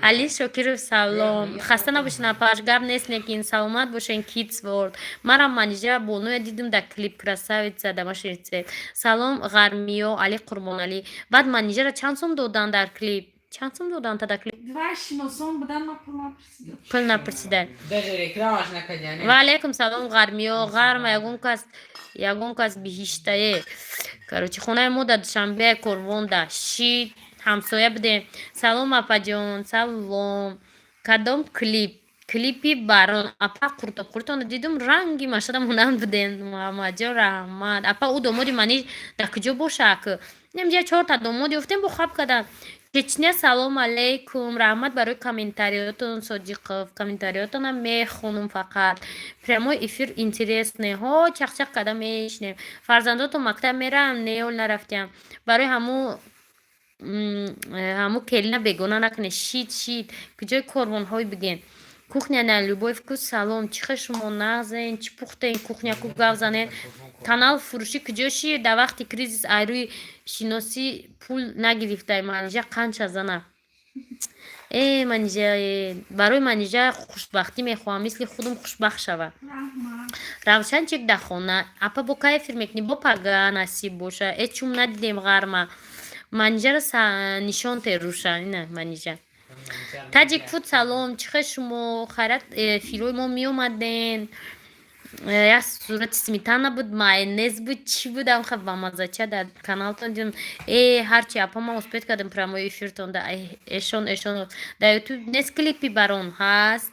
Али Шокиров, салом, хаста набошен, апаш, гап нест, лекин саломат бошен. Kids World, марам Манижа Бонуя дидум дар клип, красавица дамаширце. Салом, Ғармиё, Али Қурбоналӣ. Баъд Манижара чанд сум додан дар клип? Чанд сум додан та дар клип? Пул напурсида. Ва алайкум салом, Ғармиё. Ғарма ягон кас, ягон кас биҳиштае. Короче, хонаи мо дар Душанбе, Корвонда шид, ҳамсоя будем. Салом, апаҷон, салом. Кадом клип? Клипи Барон. Апа, қуртобқуртона дидум, ранги машада монанд будем. Муҳаммадҷон, раҳмат. Апа, ӯ домоди маниш дар куҷо боша? Ак немҷа чорта домод ёфтем, бо хаб кадан. Чечня, салом алейкум, раҳмат барои комментариётон. Содиқов, комментариётонам мехонум. Фақат прямой эфир интересный ҳо, чақчақ карда мешинем. Фарзандотон мактаб мераам? Не, ҳол нарафтиям. Барои ҳаму келина бегона накунед. Шид, шид, куҷои корвонҳои бигем? Кухня на любой вкус, салом. Чӣ хел шумо, нағзен? Чӣ пухтен? Кухня ку гав занен. Канал фурӯшӣ куҷо ши? Дар вақти кризис айрӯи шиносӣ пул нагирифтай. Манижа қанча зана. Э, Манижа, э, барои Манижа хушбахтӣ мехоҳам, мисли худум хушбахт шава. Равшанчик дар хона. Апа, бо кай эфир мекунӣ? Бо пага насиб боша. Э, чум надидем ғарма. Манижаро нишон теруша. Ина Манижа. Таҷик Фуд, салом, чӣ хел шумо? Хайрат, эфирҳои мо меомаден. Як сурати сметана буд, майонез буд, чӣ будам, ха бамазача дар каналтон дидам. Э, ҳарчи, апа, ман успеть кардем прямой эфиртон да эшон, эшон дар Ютуб нест. Клипи Барон ҳаст.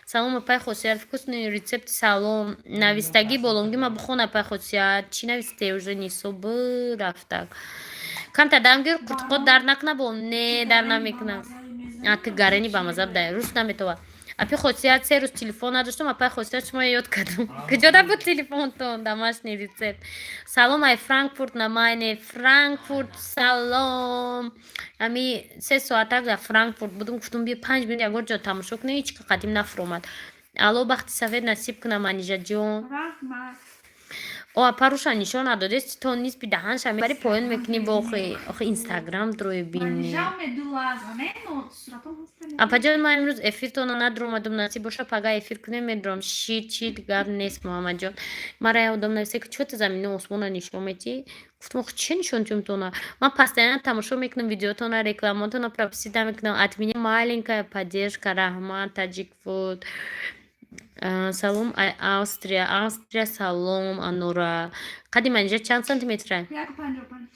Салом, апай Хосият, вкусный рецепт. Салом, навистагӣ болонгӣ ма бихон, апай Хосият, чӣ нависте? Уже нисобы рафтак. Камтар дамгир, қуртқот дар накуна бо не, дар намекунам. Ты гарени бамаза будай, рус наметова. Апи Хосият, 3 рӯз телефон надоштам. Апай Хосият, шумо ёд кардам. Куҷода буд телефонтон? Домашний рецепт. Салом ай Франкфурт на Майне. Франкфурт, салом. Ами 3 соатак дар Франкфурт будум, гуфтум, бия 5 минут ягон ҷо тамошо кунем, ҳеч қадим нафуромад. Алло бахти сафед насиб кунам, Манижаҷон. О, апа, руша нишон надодест, то нисби даҳанша мебари, поён мекунӣ бо охи охи Инстаграм дрои бини. Апаҷон, ман имрӯз эфиртонро надромадум, насиб боша, пага эфир кунем, медурам. Шид, шид, гап нест. Муҳаммадҷон, мара як одам нависе, ки чӯ ту замини осмонро нишон медиҳӣ? Гуфтам, охи чӣ нишон тона? Ман постоянно тамошо мекунам видеотонро, рекламатонро пропустить мекунам. От меня маленькая поддержка. Раҳмат, Таҷик Фуд. Салом, Австрия. Австрия, салом. Анора, қади Манижа чанд сантиметра?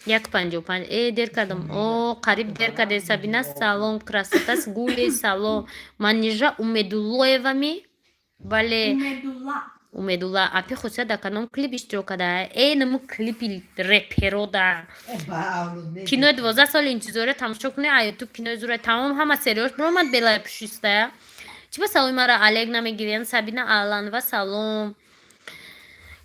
1,55. Э, дер кардам. О, қариб дер карде. Сабина, салом, красотас. Гуле, салом. Манижа Умедуллоева ми? Бале, Умедулла. Апи Хусия дар кадом клип иштирок карда? Э, наму клипи реперода. Кинои 12 соли интизория тамошо кунед, а Ютуб кинои зура тамом, ҳама сериош биромад, белая пушистая. Чӣ ба саломи мара Олег намегирен? Сабина Аланова, салом.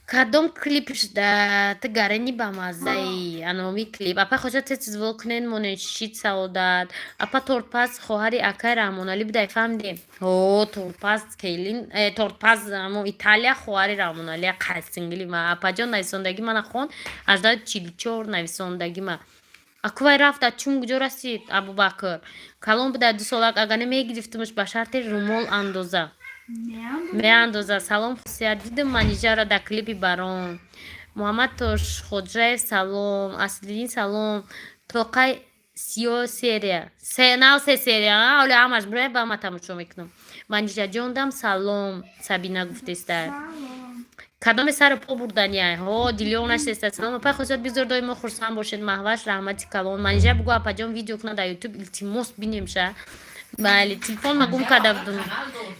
Кадом клипш да ту гарени бамаззаи? Аноми клип. Апа Хоҷа, тез звон кунед, монед. Шид, саодат. Апа, тортпаз хоҳари акай Раҳмоналӣ будай, фаҳмидем. О, тортпаз келин, тортпаз амо Италия хоҳари Раҳмоналӣ, қайсингили ма. Апаҷон, нависондагӣ мана хон, 18:44 нависондагӣ ма. Акувай рафт, чун куҷо расид? Абубакр калон буда, 2 солак, агар не мегирифтумш ба шарти румол андоза меандоза. Салом, Хусият, дидим Манижаро дар клипи Барон. Муҳаммад Тошхоҷаев, салом. Аслиддин, салом. Тоқай сиё серия нав се серия оли ҳамаш бирай, ба ма тамошо мекунам. Манижаҷондам салом, Сабина гуфтеста. Кадоме сари по бурдания? Ҳо, дилён нашеста. Салом, апай Хосият, бигзор доимо хурсанд бошед. Маҳваш, раҳмати калон. Манижа, бугӯ, апаҷон видео кунад дар Ютуб, илтимос, бинемша. Бале, телефон ма гум карда будум.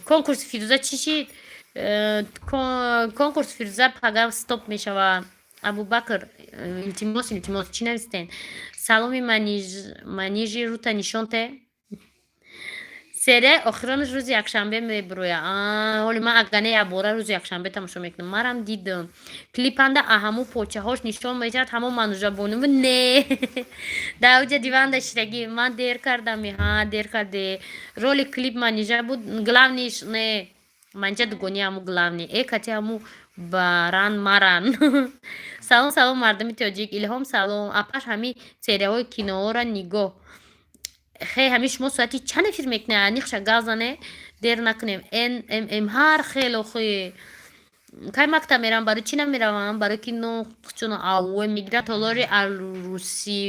Конкурси Фирӯза чӣ шид? Конкурси Фирӯза пага стоп мешава. Абубакр, илтимос, илтимос, чӣ навистен? Саломи, Манижи рута нишонте. Серияи охиронаш рӯзи якшанбе мебироя. Ҳоли ман агане якбора рӯзи якшанбе тамошо мекунам. Марам дидам. Клипанда аҳаму почаҳош нишон мешавад, ҳамо манужабонуву не. Дар уҷа диванда ширагӣ. Ман дер кардам, ҳа, дер карде. Роли клип Манижа буд, главный ш не. Манижа дугони ҳаму главный. Э, кати ҳаму баран маран. Салом, салом, мардуми тоҷик. Илҳом, салом. Апаш, ҳами серияҳои киноҳоро нигоҳ. Хе, ҳами шумо соати чанд эфир мекунед? Аниқша гап зане, дер накунем. Н М М ҳар хел охи. Кай мактаб меравам, барои чӣ намеравам? Барои ки чун авве мегирад толори арӯсӣ.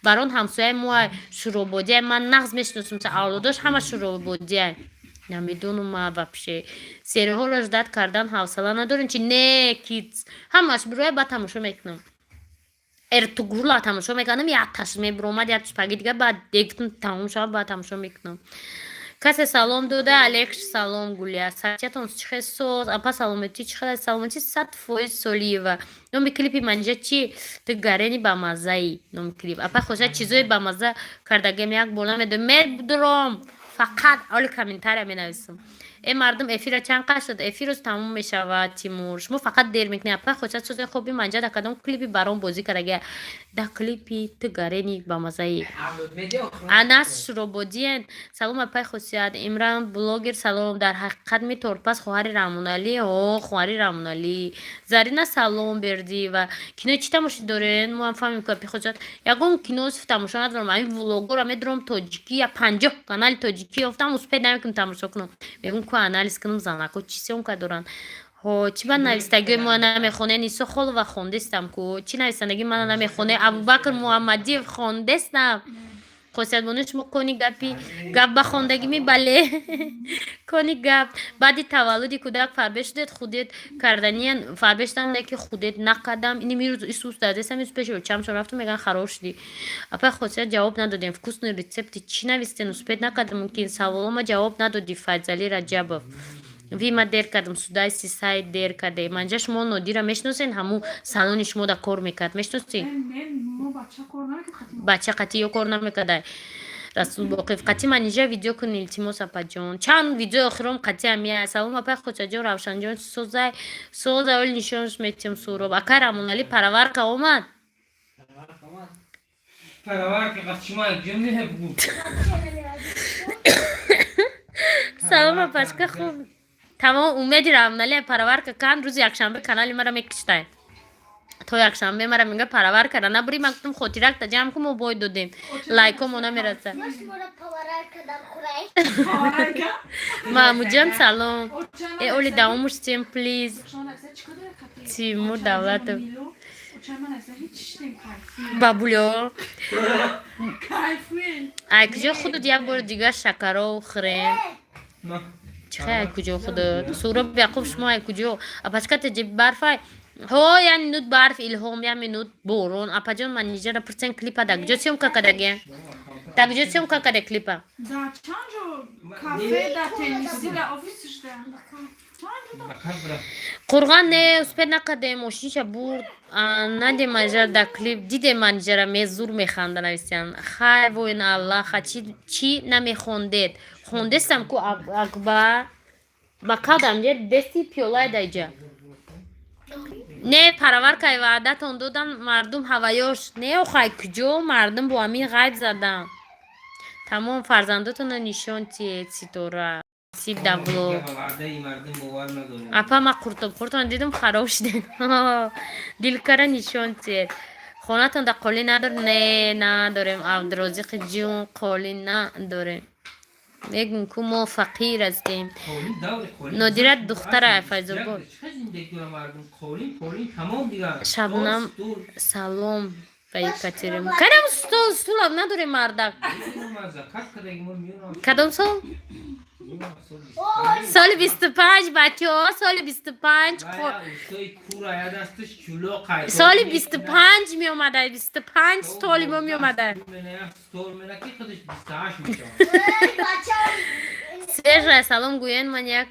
Барон ҳамсояи мо шурободиай, ман нағз мешиносам, авлодош ҳама шурободиай. Намедонам ма вообще. Серияҳоро ждать кардан ҳавсала надорем чи? Не, киц. Ҳамаш бироя, баъд тамошо мекунам. Эртугрула тамошо мекардам, якташ мебиромад, якташ паги дига, баъд дегтун тамом шавад, баъд тамошо мекунам. Касе салом дода, алекш, салом, Гулия. Сачатон чӣ хел соз? Апа, саломатӣ чӣ хел? Саломатӣ 100%. Солиева. Номи клипи Манижа чи? Ту гарени бамаззаи номи клип. Апа Хосият, чизои бамазза кардагем, як бор намедонам. Медуром. Фақат оли комментария менависам. Э, мардум, эфира чанд қад шуд? Эфир рӯз тамом мешавад, Тимур. Шумо фақат дер мекунед. Апа Хосият, сози хоби, Манижа дар кадом клипи барон бозӣ кардагия? Дар клипи ту гарени бамаззаи. Анас Шурободиен. Салом, апай Хосият. Имран блогер, салом. Дар ҳақиқат ми торпас хоҳари Раҳмоналӣ? Ҳо, хоҳари Раҳмоналӣ. Зарина, салом, Бердиева. Кинои чӣ тамошо дорен? Мо ҳам фаҳмем ку, апи Хосият. Ягон кино тамошо надорам. Ҳамин влогора медорам тоҷикӣ, я 50 канали тоҷикӣ ёфтам, успеть намекунам тамошо кунам. Мегӯм ку анализ кунам, занако чӣ съёмка доранд. Ҳо, чӣ ба навистагиҳои моя намехонед? Нисо Холова, хондестам ку. Чӣ нависандагии мана намехонед? Абубакр Муҳаммадиев, хондестам. Хосиятбону, шумо кони гапи гап ба хондагӣ? Бале, кони гап. Баъди таваллуди кӯдак фарбе шудед, худет карданиян? Фарбе шудам, не ки худет накардам. Ини мирӯз исус дадесам, исус пеши очамшон рафтам, меган, хароб шудӣ. Апай Хосият, ҷавоб надодем. Вкусный рецепти чӣ навистен? Успеть накардам, мумкин саволома ҷавоб надодӣ. Файзалӣ Раҷабов, ви ма дер кардам, судаи сисай дер карде. Манҷа, шумо Нодира мешиносен? Ҳамун салони шумо да кор мекард, мешиносӣ? Бача қатӣ ё кор намекардай? Расул Боқиев, қатӣ Манижа видео кун, илтимос, апаҷон. Чанд видеои охиром қатӣ ҳамия. Салом, апай Хоҷаҷон, Равшанҷон, созай, созай, оли нишонш метиҳам. Суроб, акай Рамоналӣ, параварка омад. Параварка қачима ҷумле буд. Салом, апашка, хуб, тамом. Умеди Рамоналӣ параварка кан, рӯзи якшанбе канали мара мекиштай. То якшанбе мара мега, параваркара набури. Ман гуфтам, хотиракта ҷамъ кун, мо бой додем, лайкомо намераса. Маҳмудҷон, салом. Э, оли давомуш тем, плиз. Тимур Давлатов, бабулё, ай куҷо худут? Як бори дигар шакаро хӯрем. Чӣ хай, ай куҷо худут? Суроб Яқуб, шумо ай куҷо? Апачката ҷи барфай? Ҳо, як минут барф, Илҳом, як минут борон. Апаҷон, Манижара пурсен, клипа дар куҷо съёмка кардаге? Дар куҷо съёмка карда клипа? Да чанд ҷо, кафе, да тенниси, да офисш, да. Қурған не, успеть накардем, мошинша бурд. Надем Манижара дар клип дидем, Манижара мезур механда, нависян. Хай, воин Аллаха, чӣ намехондед? Хондестам ку, Акбар, ба кадам ҷа дести пиёлай даҷа. Не, параваркай ваъдатон додан, мардум ҳаваёш не, охай куҷо мардум бо ҳамин ғайб задан. Тамом, фарзандотонро нишон тиед, Ситора Сиб давло. Апа, ма қуртобхӯртон дидум, хароб шудем. Дилкара нишон тиед. Хонатон да қолӣ надор? Не, надорем, Абдурозиқи ҷун, қолӣ надорем. Мегӯм ку, мо фақир ҳастем. Нодира духтара Файзобод. Шабнам, салом ба Екатерин. Кадом стол? Стулам надорем, мардак. Кадом сол? Соли 25, бачаҳо, соли 25. Соли 25 меомада, 25 столи мо меомада. 28 мешавад. Свежая, салом гӯен, ман як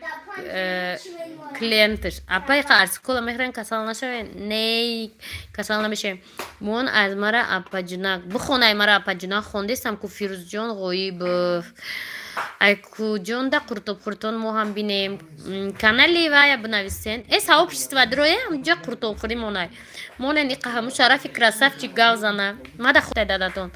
клиентш. Апай, арсикола мехӯрен, касал нашавен? Не, касал намешавем. Мон аз мара апаҷунак бихонай, мара апаҷунак хондестам ку. Фирӯзҷон Ғоибов, айкуҷонда қуртобхӯртон мо ҳам бинем. Канали вая бинависен, э сообщество дроя, ҳамҷа қуртобхӯрӣ монай, монен иқа ҳаму шарафи красавчик гав зана мада худай дадатон.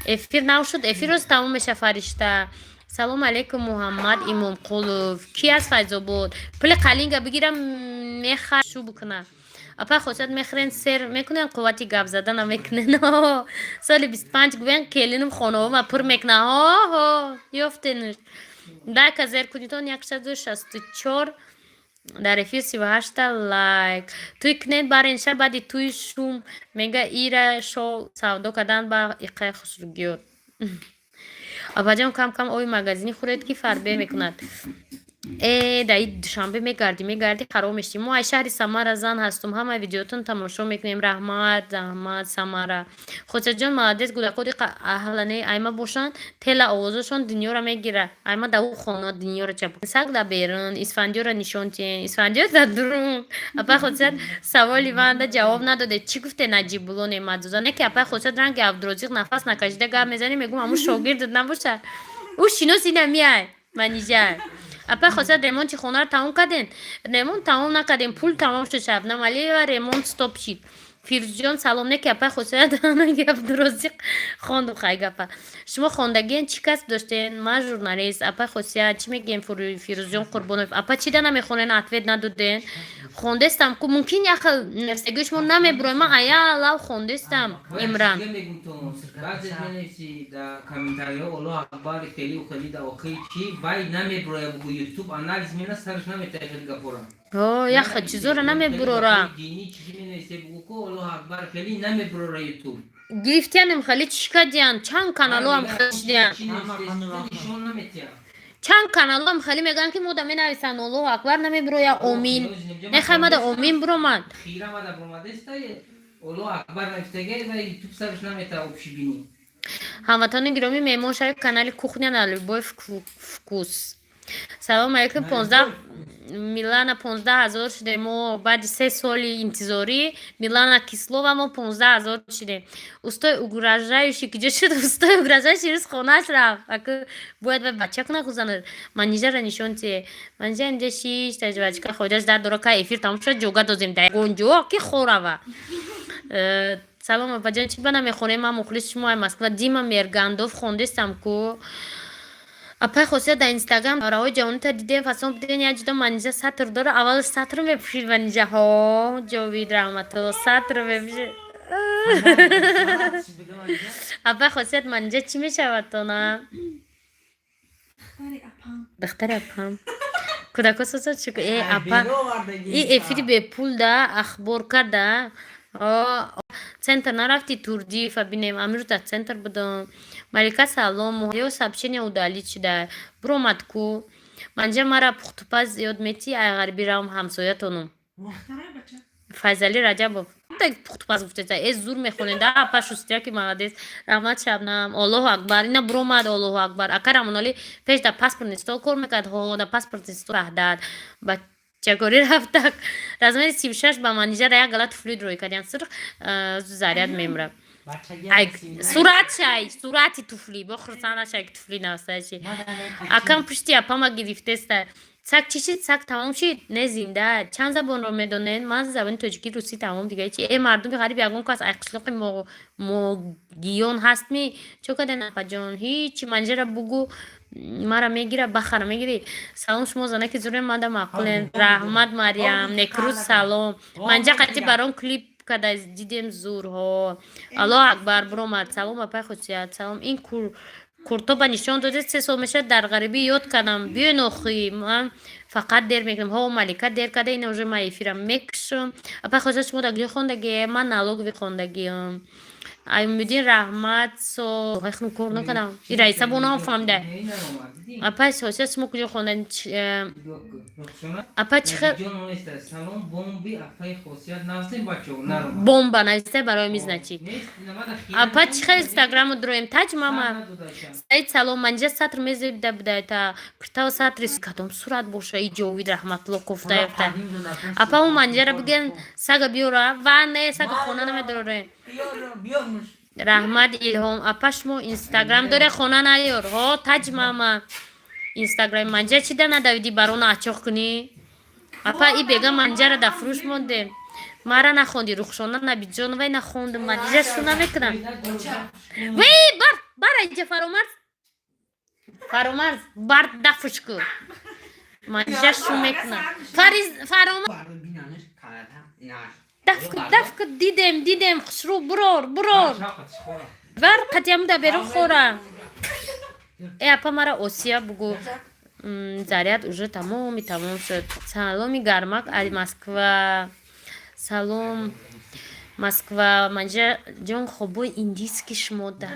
Эфир нав шуд, эфир рӯз тамом меша. Фаришта, салом алейкум. Муҳаммад Имомқулов ки аз Файзобод, пули қалинга бигирам, меха шу бикуна. Апай Хосият, мехӯрен, сер мекунен, қуввати гап задана мекунен. Соли 25 гӯян, келинум хонаома пур мекуна. Ҳо, ёфтенуш. Лайка зер кунитон, 164 дар эфир, 38-та лайк. Туй кунед, барен ша, баъди туй шум мега ира шо савдо кардан ба иқай хушругиёт. Апаҷон, кам кам оби магазинӣ хӯред, ки фарбе мекунад. Э, даи Душанбе мегардӣ, мегардӣ, хароб мешӣ. Мо аз шаҳри Самара зан ҳастум, ҳама видеотон тамошо мекунем. Раҳмат, заҳмат, Самара. Хотирҷон, молодец, гудакоди аҳлане айма бошанд, тела овозашон дунёро мегира. Айма да ӯ хона дунёро чап. Саг да берун, Исфандиёро нишон тиҳен, Исфандиёр да дурун. Апай Хотират, саволи манда ҷавоб надоде. Чӣ гуфте Наҷибулло Неъматзода? Не ки апай Хотират ранги Абдурозиқ нафас накашида гап мезанӣ, мегӯм ҳамун шогирдат набошад. Ӯ шинос инамиай, Манижа. Апай Хосият, ремонти хонаро тамом карден? Ремонт тамом накардем, пул тамом шуд. Шабнам Алиева, ремонт стоп шид. Фирӯзҷон, салом. Не ки апай Хосият ранги Абдурозиқ хонду, хай гапа. Шумо хондагиен, чӣ касб доштен? Ман журналист. Апай Хосият, чӣ мегӯем? Фирӯзҷон Қурбонов, апа, чӣ да намехонен, ответ надоден? Хондестам ку, мумкин яхел нависагии шумо намебуроем, ман ая лав хондестам. Имран. Баъзе менависи дар комментариҳо Аллоҳ акбар, хелиу хели, да охири чӣ вай намебуроя, бугу Ютуб анализ мена, сараш наметаҳад хели гапора. О, яха чизора намебурора. Динӣ чизи менависе, бугу ку Аллоҳ акбар, хели намебурора Ютуб. Гирифтиянем, хеле чӣ кардиян, чанд каналоам хеле. Чӣ нависте, нишон наметиҳад. Чанд каналоам хеле мегӯянд, ки мода менависанд Аллоҳу акбар, намебуроя, омин. Нехай мада омин буромад. Хира мада буромадеста, Аллоҳ акбар навистага ва Ютуб сараш наметаҳад общий бинӣ. Ҳамватанони гиромӣ, меҳмон шавед канали «Кухня на любой вкус». Салом алейкум, 15 Милана, 15 000 шудем мо баъди 3 соли интизорӣ. Милана Кислова, мо 15 000 шудем. Устои угрожающий куҷо шуд? Устои угрожающий рӯз хонааш рафт. Аку бояд вай бача куна хузана. Манижара нишон тие. Манижа инҷа шишта, бачка хоҷаш дар дора, кай эфир тамом шуд, ҷога дозем да гонҷо ки хорава. Салом, апаҷон, чӣ ба намехонем? Ман мухлиси шумо ай Москва. Дима Мергандов, хондестам ку. Апай Хосият, дар Инстаграм раҳои ҷавонита дидем, фасон буден, як ҷудо. Манижа сатр дора, аввал сатр мепӯшид. Манижа, ҳо, Ҷовид Раҳматулло сатр мепӯшид. Апай Хосият, Манижа чӣ мешавад тона? Духтари апам. Духтари апам. Кӯдако созад чӣ? Э, апа, и эфири бепул да ахбор карда. Центр нарафти, Турдиева бинем? Амирӯз дар центр будам. Малика, салом. Ё сообщение удалить шуда буромад ку. Манҷа, мара пухтупаз ёд метӣ, ай ғарибӣ равам ҳамсоятонум. Духтараи бача. Файзалӣ Раҷабов пухтупаз гуфтеса, э, зур мехонед, да, апа шустия ки молодец. Раҳмат, Шабнам. Аллоҳу акбар, ина буромад, Аллоҳу акбар. Ака Рамоналӣ пеш дар паспортный стол кор мекард? Ҳо, дар паспортный стол. Ваҳдат бачагорӣ рафтак. Размери 36 ба Манижара як гала туфлид рӯй кардян, сурх заряд мемра. Сурат шай, сурати туфли бо хурсанд нашай, ки туфли навсаши. Акам пушти апама гирифтеста. Саг чӣ шид? Саг тамом шид? Не, зинда. Чанд забонро медонед? Ман забони тоҷикӣ, русӣ, тамом. Дига чи? Э, мардуми ғариб, ягон кас ай қишлоқи могиён ҳастми? Чо карден, апаҷон? Ҳичи. Манижара бугу, мара мегира, бахара мегирӣ. Салом, шумо занаки зуре, мада маъқулен. Раҳмат, Марьям Некрӯз, салом. Манҷа қати барон клип када дидем, зурҳо. Аллоҳ акбар, буромад. Салом, апай Хусият, салом. Ин куртоба нишон додед, 3 сол мешавад, дар ғарибӣ ёд кардам. Биён охи, ман фақат дер мекунам. Ҳо, Малика дер карда, ина уже ман эфирам мекушам. Апай Хусият, шумо дар куҷо хондагӣ? Ман налоговый хондагиам. Аймуддин, раҳмат. Со хну кор накардам, и раиса бо нафаҳмида. Апай Сосия, шумо куҷо хондан? Апа, чӣ хел? Салом, бомби апаи Хосият навсем, бачо. Бомба нависта барои мизначи. Апа, чӣ хел инстаграму дуроем? Таҷ мама Саид, салом. Манҷа сатр мезебида будайта киртава сатри кадом сурат боша? И Ҷовид Раҳматулло кофта ёфта. Апа, у манҷара биген, сага биёра ва не, сага хона намедорем. Раҳмат, Илҳом. Апа, шумо инстаграм доре? Хона наёр. Ҳо, Таҷ мама, инстаграми манҷа чида надавиди, барона ачоқ кунӣ? Апа, и бега манҷара да фурӯш мондем. Мара нахонди, Рухшона Набиҷоновай нахондум. Манҷа шу намекунам. Вей, бар, бар инҷа, Фаромарз, Фаромарз, бар, дафуш ку. Манҷа шу мекунам. Фариз, Фаромарз, даф ку, даф ку. Дидем, дидем, хушрӯ, бурор, бурор, бар, қатиямуда берун хора. Э, апа, мара Осия бугу. Заряд уже тамоми тамом шуд. Саломи гармак али Москва, салом, Москва. Манҷа ҷон, хобои индийский шумода.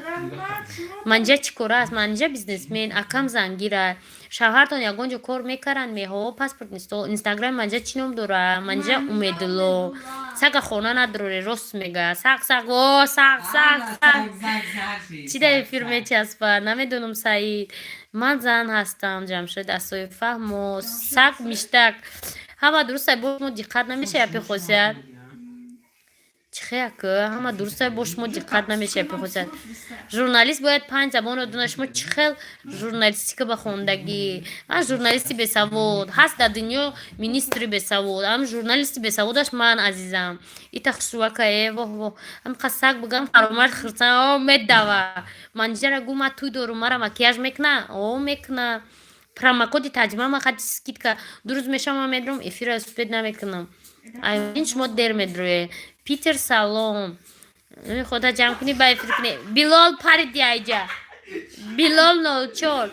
Манҷа чӣ кора аст? Манҷа бизнесмен, акам зангира. Шавҳартон ягон ҷо кор мекаранд? Меҳо паспорт нисто. Инстаграми манҷа чӣ ном дора? Манҷа Умедулло. Сага хона надороре, рост мега. Сақ, сақ, о, сақ, сақ, сақ. Чӣ дар эфир мечаспа, намедонам. Саид, ман зан ҳастам. Ҷамшед Асои, фаҳмо. Сак миштак ҳама дуруста, бо шумо диққат намешава. Апи Хосият, чӣ хеяк, ҳама дуруста, бо шумо диққат намешава. Апи Хосият, журналист бояд панҷ забонро донад. Шумо чӣ хел журналистика ба хондагӣ? Ман журналисти бесавод ҳаст дар дунё, министри бесавод, ам журналисти бесаводаш ман, азизам. Ита хушрӯака е, воҳ, воҳ, ам саг бигам, Фаромар хирса о медава. Манҷара гу, ма туй дорум, мара макияж мекуна, о, мекуна. Промокоди таҷмама хати скидка дурӯз мешавам, ман медурам, эфира успеть намекунам. Ин шумо дер медурӯе. Питер, салом. Худа ҷамъ кунӣ, ба эфир кунӣ. Билол париди айҷа. Билол 04.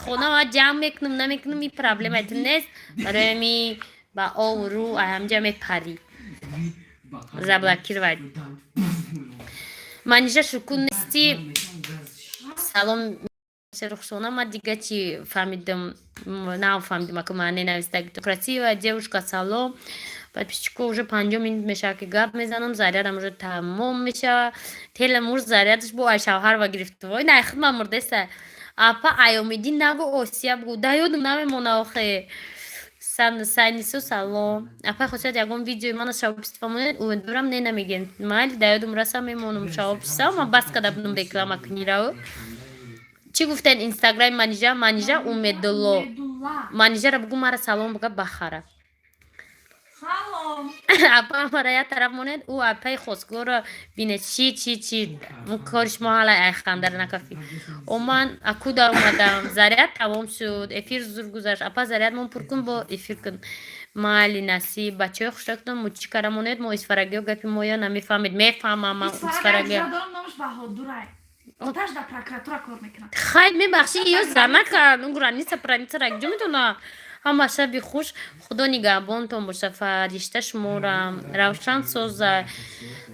Хона ма ҷамъ мекунам, намекунам, и проблема ту нест. Барои ми ба овру ҳамҷа мепарӣ. Заблокировать. Манижа, шукун нести. Салом, Рухшона. Ма дига чӣ фаҳмидам, нафаҳмидам, ака маъне нависта. Красивая девушка, салом. Подписчико, уже 50 минут мешава, ки гап мезанам, зарядам уже тамом мешава. Телемур зарядаш бо айшавҳар ва гирифта. Вой, най, худма мурдеса. Апа, Аёмидин нагу, Осия бугу. Да ёдум намемона охе. Сайнисо, салом. Апа Хосият, ягон видеои мана шавописта монед, умедворам, не намегем. Майли, да ёдум раса, мемонам шавописта, ма бас када будум реклама кунирав. Чӣ гуфтен инстаграми Манижа? Манижа Умедулло. Манижара бугу, мара салом буга, бахара. Салом. Апа, мара як тараф монед, ӯ апаи хостгорро бинед, чӣ, чӣ, чӣ кори шумо ҳала айхандара накафӣ. О, ман аку даромадам, заряд тамом шуд, эфир зур гузашт. Апа, заряд мон пур кун, бо эфир кун. Майли, насиб. Бачаҳои хушрактон мучӣ кара монед, мо исфарагиё гапи моя намефаҳмед. Мефаҳмам ман исфарагиё. Номаш Баҳодурай. Оташ дар прокуратура кор мекунад. Хай, мебахши, ё занака, ну граница праница ра куҷо медона? Ҳама шаби хуш, худо нигаҳбонтон боша, фаришта шуморо равшан соза.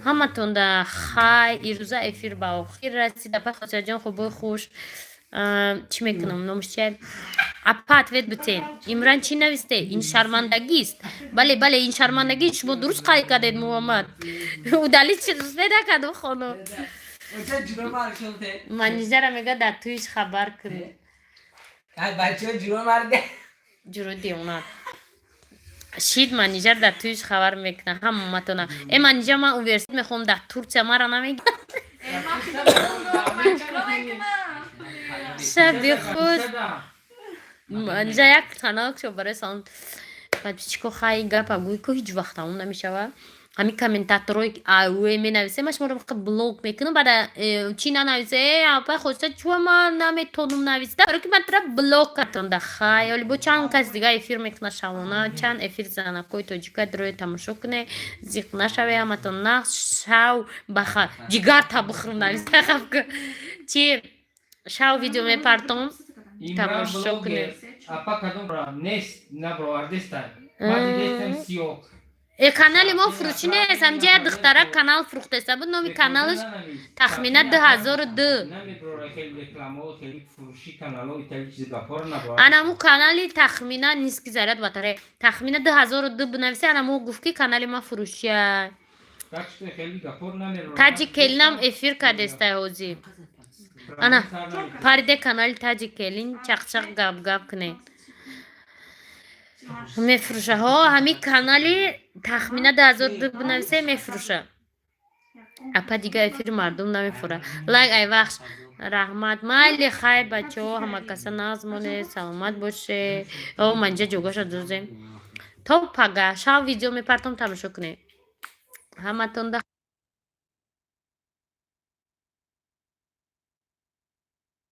Ҳаматонда хай, ирӯза эфир ба охир расид. Апа Хосиятҷон, хубои хуш. Чӣ мекунам, номаш чия? Апа, ответ битен. Имран чӣ нависте? Ин шармандагист. Бале, бале, ин шармандагӣ, шумо дуруст қайд кардед. Муҳаммад удалить шуд, накард хоно. Манижара мега, дар туиш хабар кунӣ. Ҷуро девонат шид. Манижар дар туиш хабар мекуна ҳаматона. Э, Манижа, ман университет мехоҳам дар Турсия, мара намеги. Шаби хуш, Манижа. Як канал шо барои салом, подписчико. Хай, гапа гӯй ку, ҳеҷ вақт тамом намешава. Ҳамин комментаторое ауе менависе, ман шуморо блок мекунам. Баъда чӣ нанависе? Э, апай Хоста, чуа ман наметонам нависта? Барои ки ман тра блок кардам. Хай, оли бо чанд кас дига эфир мекуна шавона, чанд эфир занакҳои тоҷика дрои тамошо куне, зиқ нашаве. Ҳаматон нақш, шав баха, ҷигар та бихӯрм, нависта хавка. Чи шав видео мепартом, тамошо кунед. Апа, кадом нест, набровардеста, ма дидестам сиёҳ. Э, канали мо фурӯшӣ нест. Ҳамҷа як духтара канал фурӯхтеста буд, номи каналаш тахмина 2002. Намеброра, хеле рекламао, хеле фурӯши каналҳо, итали чизи гапҳоро набояд. Анаму канали тахмина низкий заряд батарея, тахмина 2002 бинависе. Анаму гуфт, ки канали ма фурӯшия. Так что хеле гапҳоро намеброра. Таҷи Келинам эфир кадестай ҳозир. Ана париде канали Таҷи Келин, чақчақ, гап гап кунед. Мефурӯша ҳо, ҳами канали тахмина 2002 бинависе, мефурӯша. Апа, дига эфири мардум намефура. Лайк ай вахш, раҳмат. Майли, хай, бачаҳо, ҳамакаса нағз монед, саломат боше. О, манҷа ҷогаша дузем. То пага шав видео мепартом, тамошо кунед. Ҳаматонда.